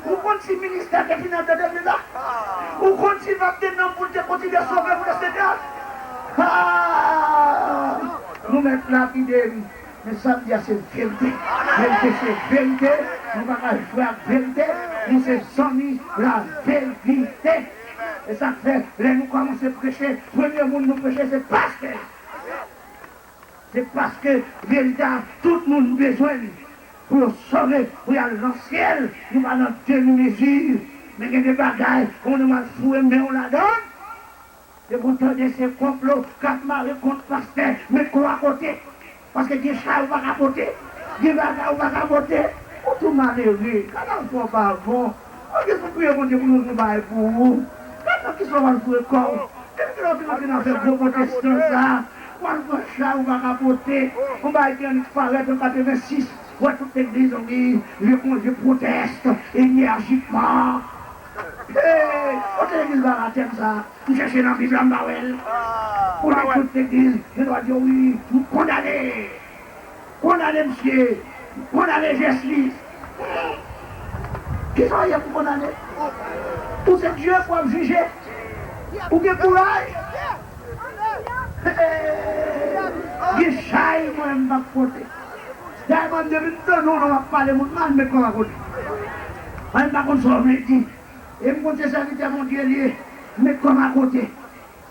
Ou konn si ministè te fin anndan legliz la? Ou konn si l pa t gen nanm pou l te kontinye sove pou Lesenyè? Ah! Nou mèt lapide m. Men sa m di a se verite. Verite se verite. Nou pa ka jwe ak verite. Nou se zanmi laverite. E sa k fè, lè nou kòmanse preche, premye moun nou preche se pastè. Se paske verite a, tout moun bezwen li pou yo sove, pou y al nan syèl. Nou pa nan demi mezi. Men gen de bagay, ou nan mal foure men w ladan l. Depi w tande se konplo k ap mare kont pastè, met kò w akote. Paske gen chay ou pa ka pote, gen bagay ou pa ka pote. Ou tou malere, gad afè w pa bon. Ou gen pou priye Bondye pou nou nou bay pou ou. Gad nan kisa w al foure kò w. Depi kilè w te rantre nan afè gwo pwotestan sa, w al pran chay ou pa ka pote. Yon bagay ki annik parèt an katrevensis. Wè tout legliz, wi, je, je proteste, énergiquement. Hey, kote legliz ba batèm sa? M chèche nan Bib la, m pa wè l. Ou li tout legliz, gen dwa di w, wi, m kondane. Kondane misye. Kondane jès li. Kisa w ye pou kondane? Ou se Dye pou w ap jije. Ou gen kouraj. Gen chay mwen m p ap pote. Dayè mwen depi m tande w non w ap pale moun mal, met kò m akote. Mwen m pa konn sa w vle di. E m konn se sèvitè Bondye l ye, met kò m akote.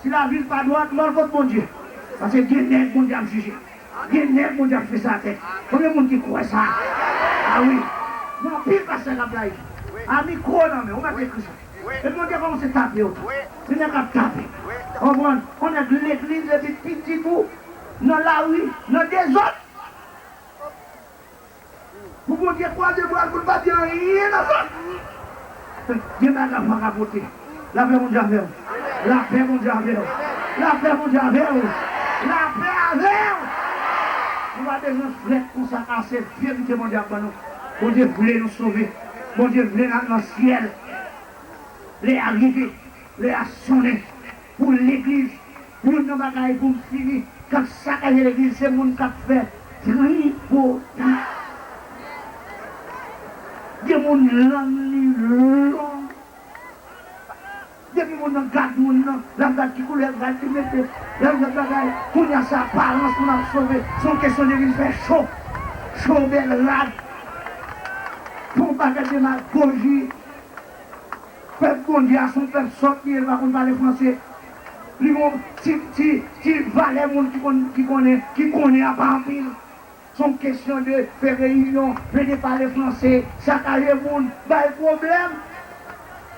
Si lavi l pa dwat, m al kot Bondye. Paske gen nèg Bondye ap jije. Gen nèg Bondye ap fese atè. Konbyen moun ki kwè sa? A wi. Gen anpil pastè k ap blayi. A mikwo nan men, ou mèt ekri sa. Epi Bondye kòmanse tape yo tou. Se nèg k ap tape. Konprann? On nèg legliz epi pitit ou nan lari, nan dezòd. Pou Bondye kwaze bra l pou l pa di anyen nan zòt. Gen bagay ou pa ka pote. Lapè Bondye avè w. Lapè Bondye avè w. Lapè Bondye avè w. Lapè avè w. Nou pa bezwen frèt konsa, se verite Bondye ap ban nou. Bondye vle nou sove. Bondye vle n al nan syèl. Lè a rive. Lè a sonnen. Pou legliz, youn nan bagay pou m fini, k ap sakaje legliz, se moun k ap fè tripotay. Gen moun lang li long. Depi moun nan gad moun nan, l ap gad ki koulè rad li mete, l ap gad bagay. Kounye a se aparans moun ap sove. Se yon kesyon de vin fè cho. Cho bèl rad. Fè yon pakèt demagoji. Pèp Bondye a se yon pèp sòt li ye, li pa konn pale franse. Li gon ti, ti, ti valè moun ki konn, ki konnen, ki konnen a pa anpil. Se yon kesyon de fè reyinyon, plede pale franse, sakaje moun, bay pwoblèm.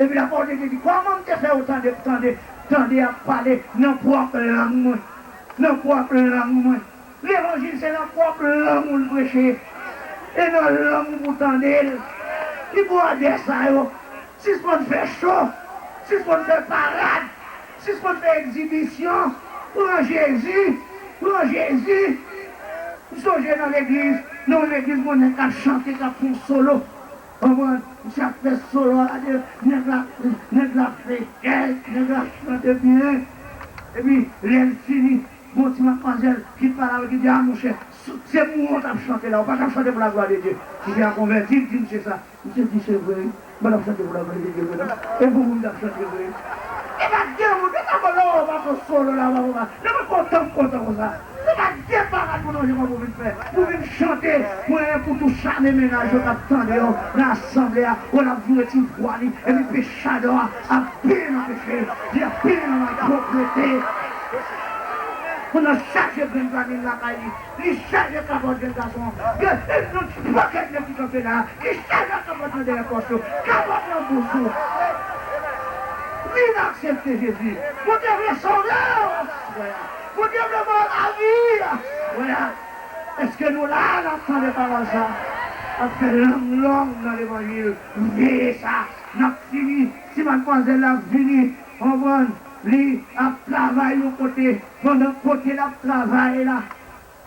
Epi la parole de Dieu di, kòman m te fè yo tande, tande, tande y ap pale nan pwòp lang mwen, nan pwòp lang mwen? Levanjil se nan pwòp lang ou l preche. E nan lang ou pou tande l. Ki bwòdè sa yo? Sispann fè cho. Sispann fè parad. Sispann fè egzibisyon. Pran Jezi. Pran Jezi. M sonje nan legliz, nan yon legliz, mwen nèg k ap chante, k ap fè yon solo. Konprann? Misye ap fè solo a, nèg la, nèg la fè kèk, nèg la chante byen. Epi, lè l fini, gon ti madmwazèl ki t pale avè l, ki di, a monchè, se pou ou w t ap chante la, ou pa t ap chante pou laglwa de Dye. Misye a konvèti, l di misye sa. Misye di, se vre wi, m pa t ap chante pou laglwa de Dye vre non. E pou ou m t ap chante vre. E pa gen moun, e pa kontan, ou pa fè solo la, ou pa kontan. Nan mwen kontan, m kontan konsa. Se pa gen bagay pou nou jwenn pou vin fè. Pou vin chante, mwen pou tou chame mennaj yo k ap tande yo nan asanble a. Wè l ap joure ti vwa li, epi pechadò a ap benyen nan peche, li ap benyen nan malpwòpte. Moun nan chaje grenn vanil lakay li, li chaje kapòt jèn gason an. Gen yon ti pakèt nèg ki kanpe la, li chaje kapòt nan dèyè pòch yo, kapòt nan bous ou. Vin aksepte Jezi. Bondye vle sove w aswè a. Bondye vle ba w lavi aswè a. Èske nou la, n ap tande pawòl sa? Ap fè lang long nan levanjil. Veye sa. N ap fini. Ti madmwazèl la vini. Konprann? Li ap travay yon kote. Pandan kote l ap travay la,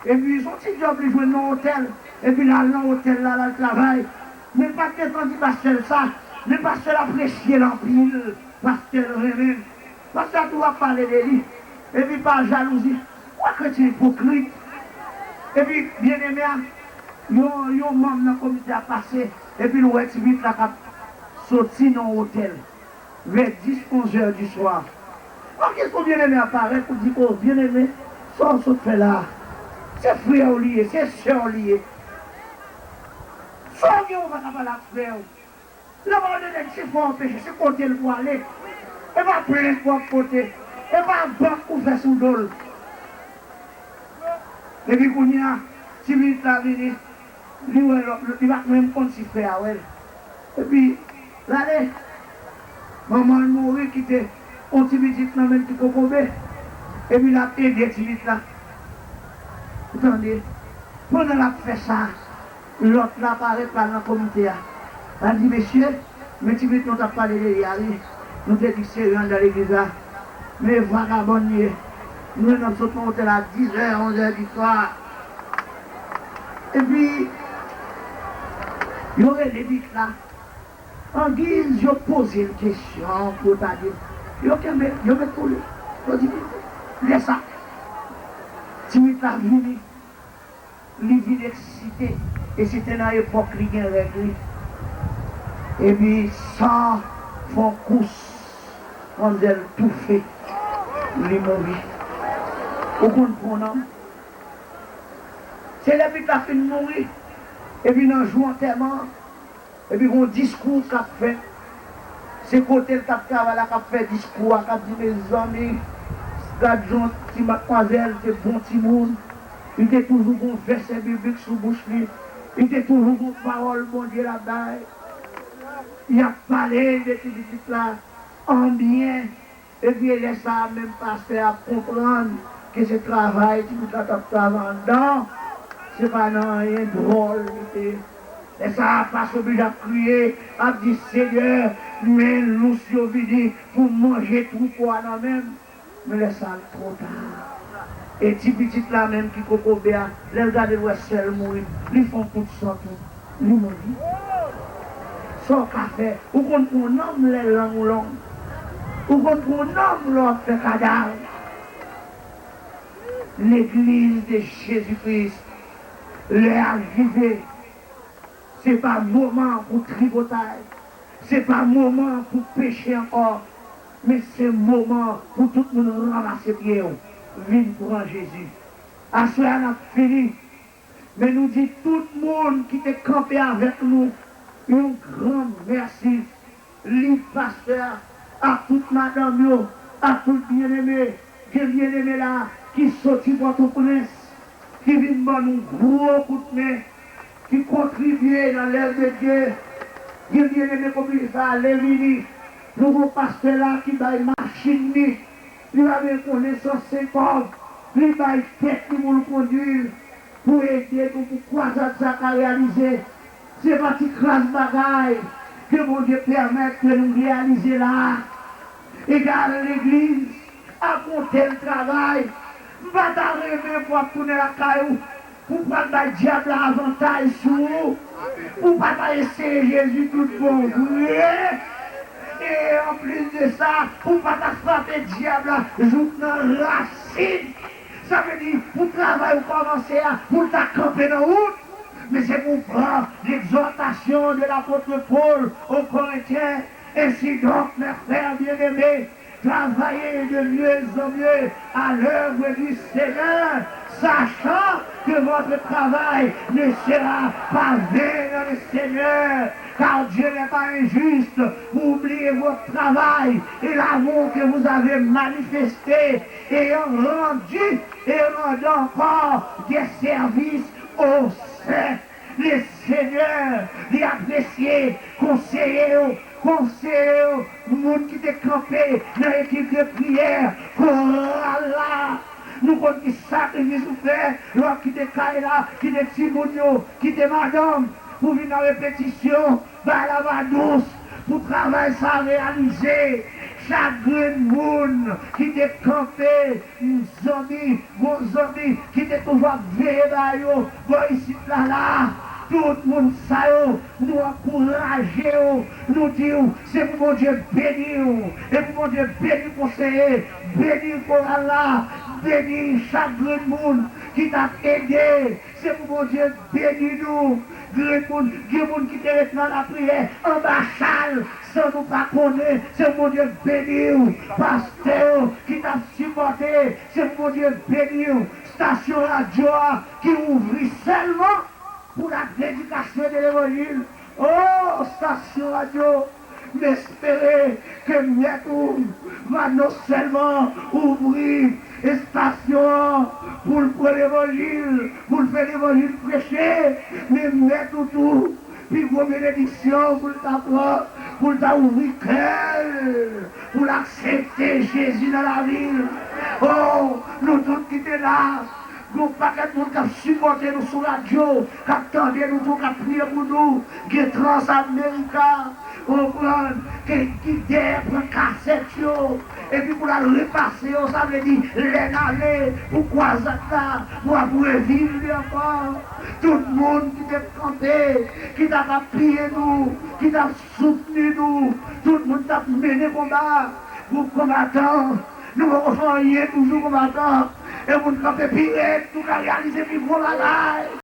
epi se yon ti djòb li jwenn nan otèl. Epi l al nan otèl la, l al travay. Men l pa t gentan di pastè l sa. Men pastè l apresye l anpil. Pastè l renmen l. Pastè a toujou ap pale de li. Epi pa jalouzi. Ou wè kretyen ipokrit. Epi byeneme a, yon, yon manm nan komite a pase. Epi l wè ti pitit la k ap soti nan otèl. Vè dis, onz è di swa. Ou gen pou byeneme a parèt pou di, o, byeneme, sa w sot fè la a? Se frè w li ye, se sè w li ye. Sa w gen ou pa ka pale ak frè w? Lè w pa wè nèg se fè w peche, se kote l pwale. E pa plent w ap pote. E pa vant ou fè sou do l. Epi kounye a, ti pitit la vini, li wè lòt, li pa menm konn si frè a wè l. Epi, gade, manman l mouri, kite yon ti pitit nan men l ki kokobe. Epi l ap ede ti pitit la. Ou tande? Pandan l ap fè sa, lòt la parèt la nan komite a. L ap di, mesye, men ti pitit nou t ap pale de li a, wi. Nou te di se yon anndan legliz la. Men vagabon li ye. Nou menm n ap sot nan otèl a dizè, onzè di swa. Epi, yo rele pitit la. Angiz yo poze l kesyon pou yo ta di l, yo kenbe, yo met pou li. Yo di, lè sa, ti pitit la vini, li vin eksite, e se te nan epòk li gen règ li. Epi san fè yon kous, manmzèl toufe, li mouri. Ou konn pran nonm? Se lè pitit la fin mouri, epi nan jou antèman an, epi gon diskou k ap fèt. Se kote l t ap travay la k ap fè diskou a, k ap di, mezanmi, gad jan ti madmwazèl te bon timoun. Li te toujou gon vèsè biblik sou bouch li. Li te toujou gon pawòl Bondye l ap bay. Y ap pale de ti pitit la an byen. Epi lè sa a menm pastè a konprann ke se travay ti pitit la t ap travay anndan, se pa nan anyen dwòl li te ye. Lè sa a pastè oblije ap kriye, ap di, Senyè, men lous yo vini pou manje twoupo a nan men m. Men lè sa a l twò ta. E ti pitit la menm ki kokobe a, lè l gade l wè sè l mouri, li fè yon kout san tou. Li mouri. Sa w ka fè? Ou konn pran yon nonm lè lang ou long. Ou konn pran yon nonm lè w ap fè kadav. Legliz de Jezi Kris, lè a rive. Se pa moman pou tripotay. Se pa moman pou peche ankò. Men se moman pou tout moun ranmase pye w. Vin pran Jezi. Aswè a n ap fini. Men nou di tout moun ki te kanpe avèk nou yon gran mèsi. Li pastè a, ak tout madanm yo, ak tout byeneme. Gen byeneme la ki soti Pòtoprens, ki vin ban nou gwo kout men, ki kontribye nan lèv de Dye. Gen byeneme kominitè a lè vini, nou gon pastè la ki bay machin li, li pa menm konnen san senkòb, li bay tèt li pou l kondui l, pou ede nou pou kwazad sa ka reyalize. Se pa ti kras bagay ke Bondye pèmèt ke nou reyalize la a. Egal legliz ap yon tèl travay. M pa ta renmen pou w ap tounen lakay ou, pou w pral bay dyab la avantaj sou ou, pou w pa ta eseye Jezi tout bon vre. E anplis de sa, pou w pa ta frape dyab la jouk nan rasin. Sa vle di, pou travay ou kòmanse a, pou l ta kanpe nan wout, men se pou w pran l'exhortation de l'apôtre Paul aux Corinthiens. Ainsi donc, mes frères bien-aimés, travaillez de mieux en mieux à l'œuvre du Seigneur, sachant que votre travail ne sera pas vain dans le Seigneur. Car Dieu n'est pas injuste pour oublier votre travail et l'amour que vous avez manifesté, ayant rendu et rendant encore des services aux saints. Le Senyè, li apresye konseye yo, konseye yo, moun ki te kanpe nan ekip de priyè, koral la. Nou konn ki sakrifis ou fè lè w ap kite kay la, kite timoun yo, kite madanm, pou vin nan repetisyon, bay la va dous, pou travay sa reyalize. Chak grenn moun ki te kanpe, zanmi, gon zanmi ki te toujou ap veye ba yo, bò isit la la. Tout moun sa yo, nou ankouraje yo, nou di w, se pou Bondye beni w, e pou Bondye beni konseye, beni koral la, beni chak grenn moun ki t ap ede. Se pou Bondye beni nou. Gen moun, gen moun ki te ret nan lapriyè anba chal san nou pa konnen. Se pou Bondye beni w. Pastè yo ki t ap sipòte, se pou Bondye beni w. Estasyon radyo a ki ouvri sèlman pou la prédication de l'évangile. O, estasyon radyo, m espere ke mèt ou va non sèlman ouvri estasyon an pou l pran levanjil, pou l fè levanjil preche, men mèt ou tou, pi gwo benediksyon pou l ta pran, pou l ta ouvri kè l, pou l aksepte Jezi nan lavi l. O, nou tout ki te la, gen yon pakèt moun k ap sipòte nou sou radyo, k ap tande nou tou, k ap priye pou nou. Gen Transamerica, ou konprann, ki, ki dèyè pran kasèt yo, epi pou l al repase yo, sa vle di lè n ale, pou kwazad la, pou ap reviv li ankò. Tout moun ki t ap kanpe, ki t ap apiye nou, ki t ap soutni nou, tout moun t ap mennen konba. Gwoup konbatan, nou poko fè anyen toujou konbatan. E moun kanpe pi rèd, nou ka reyalize pi gwo bagay.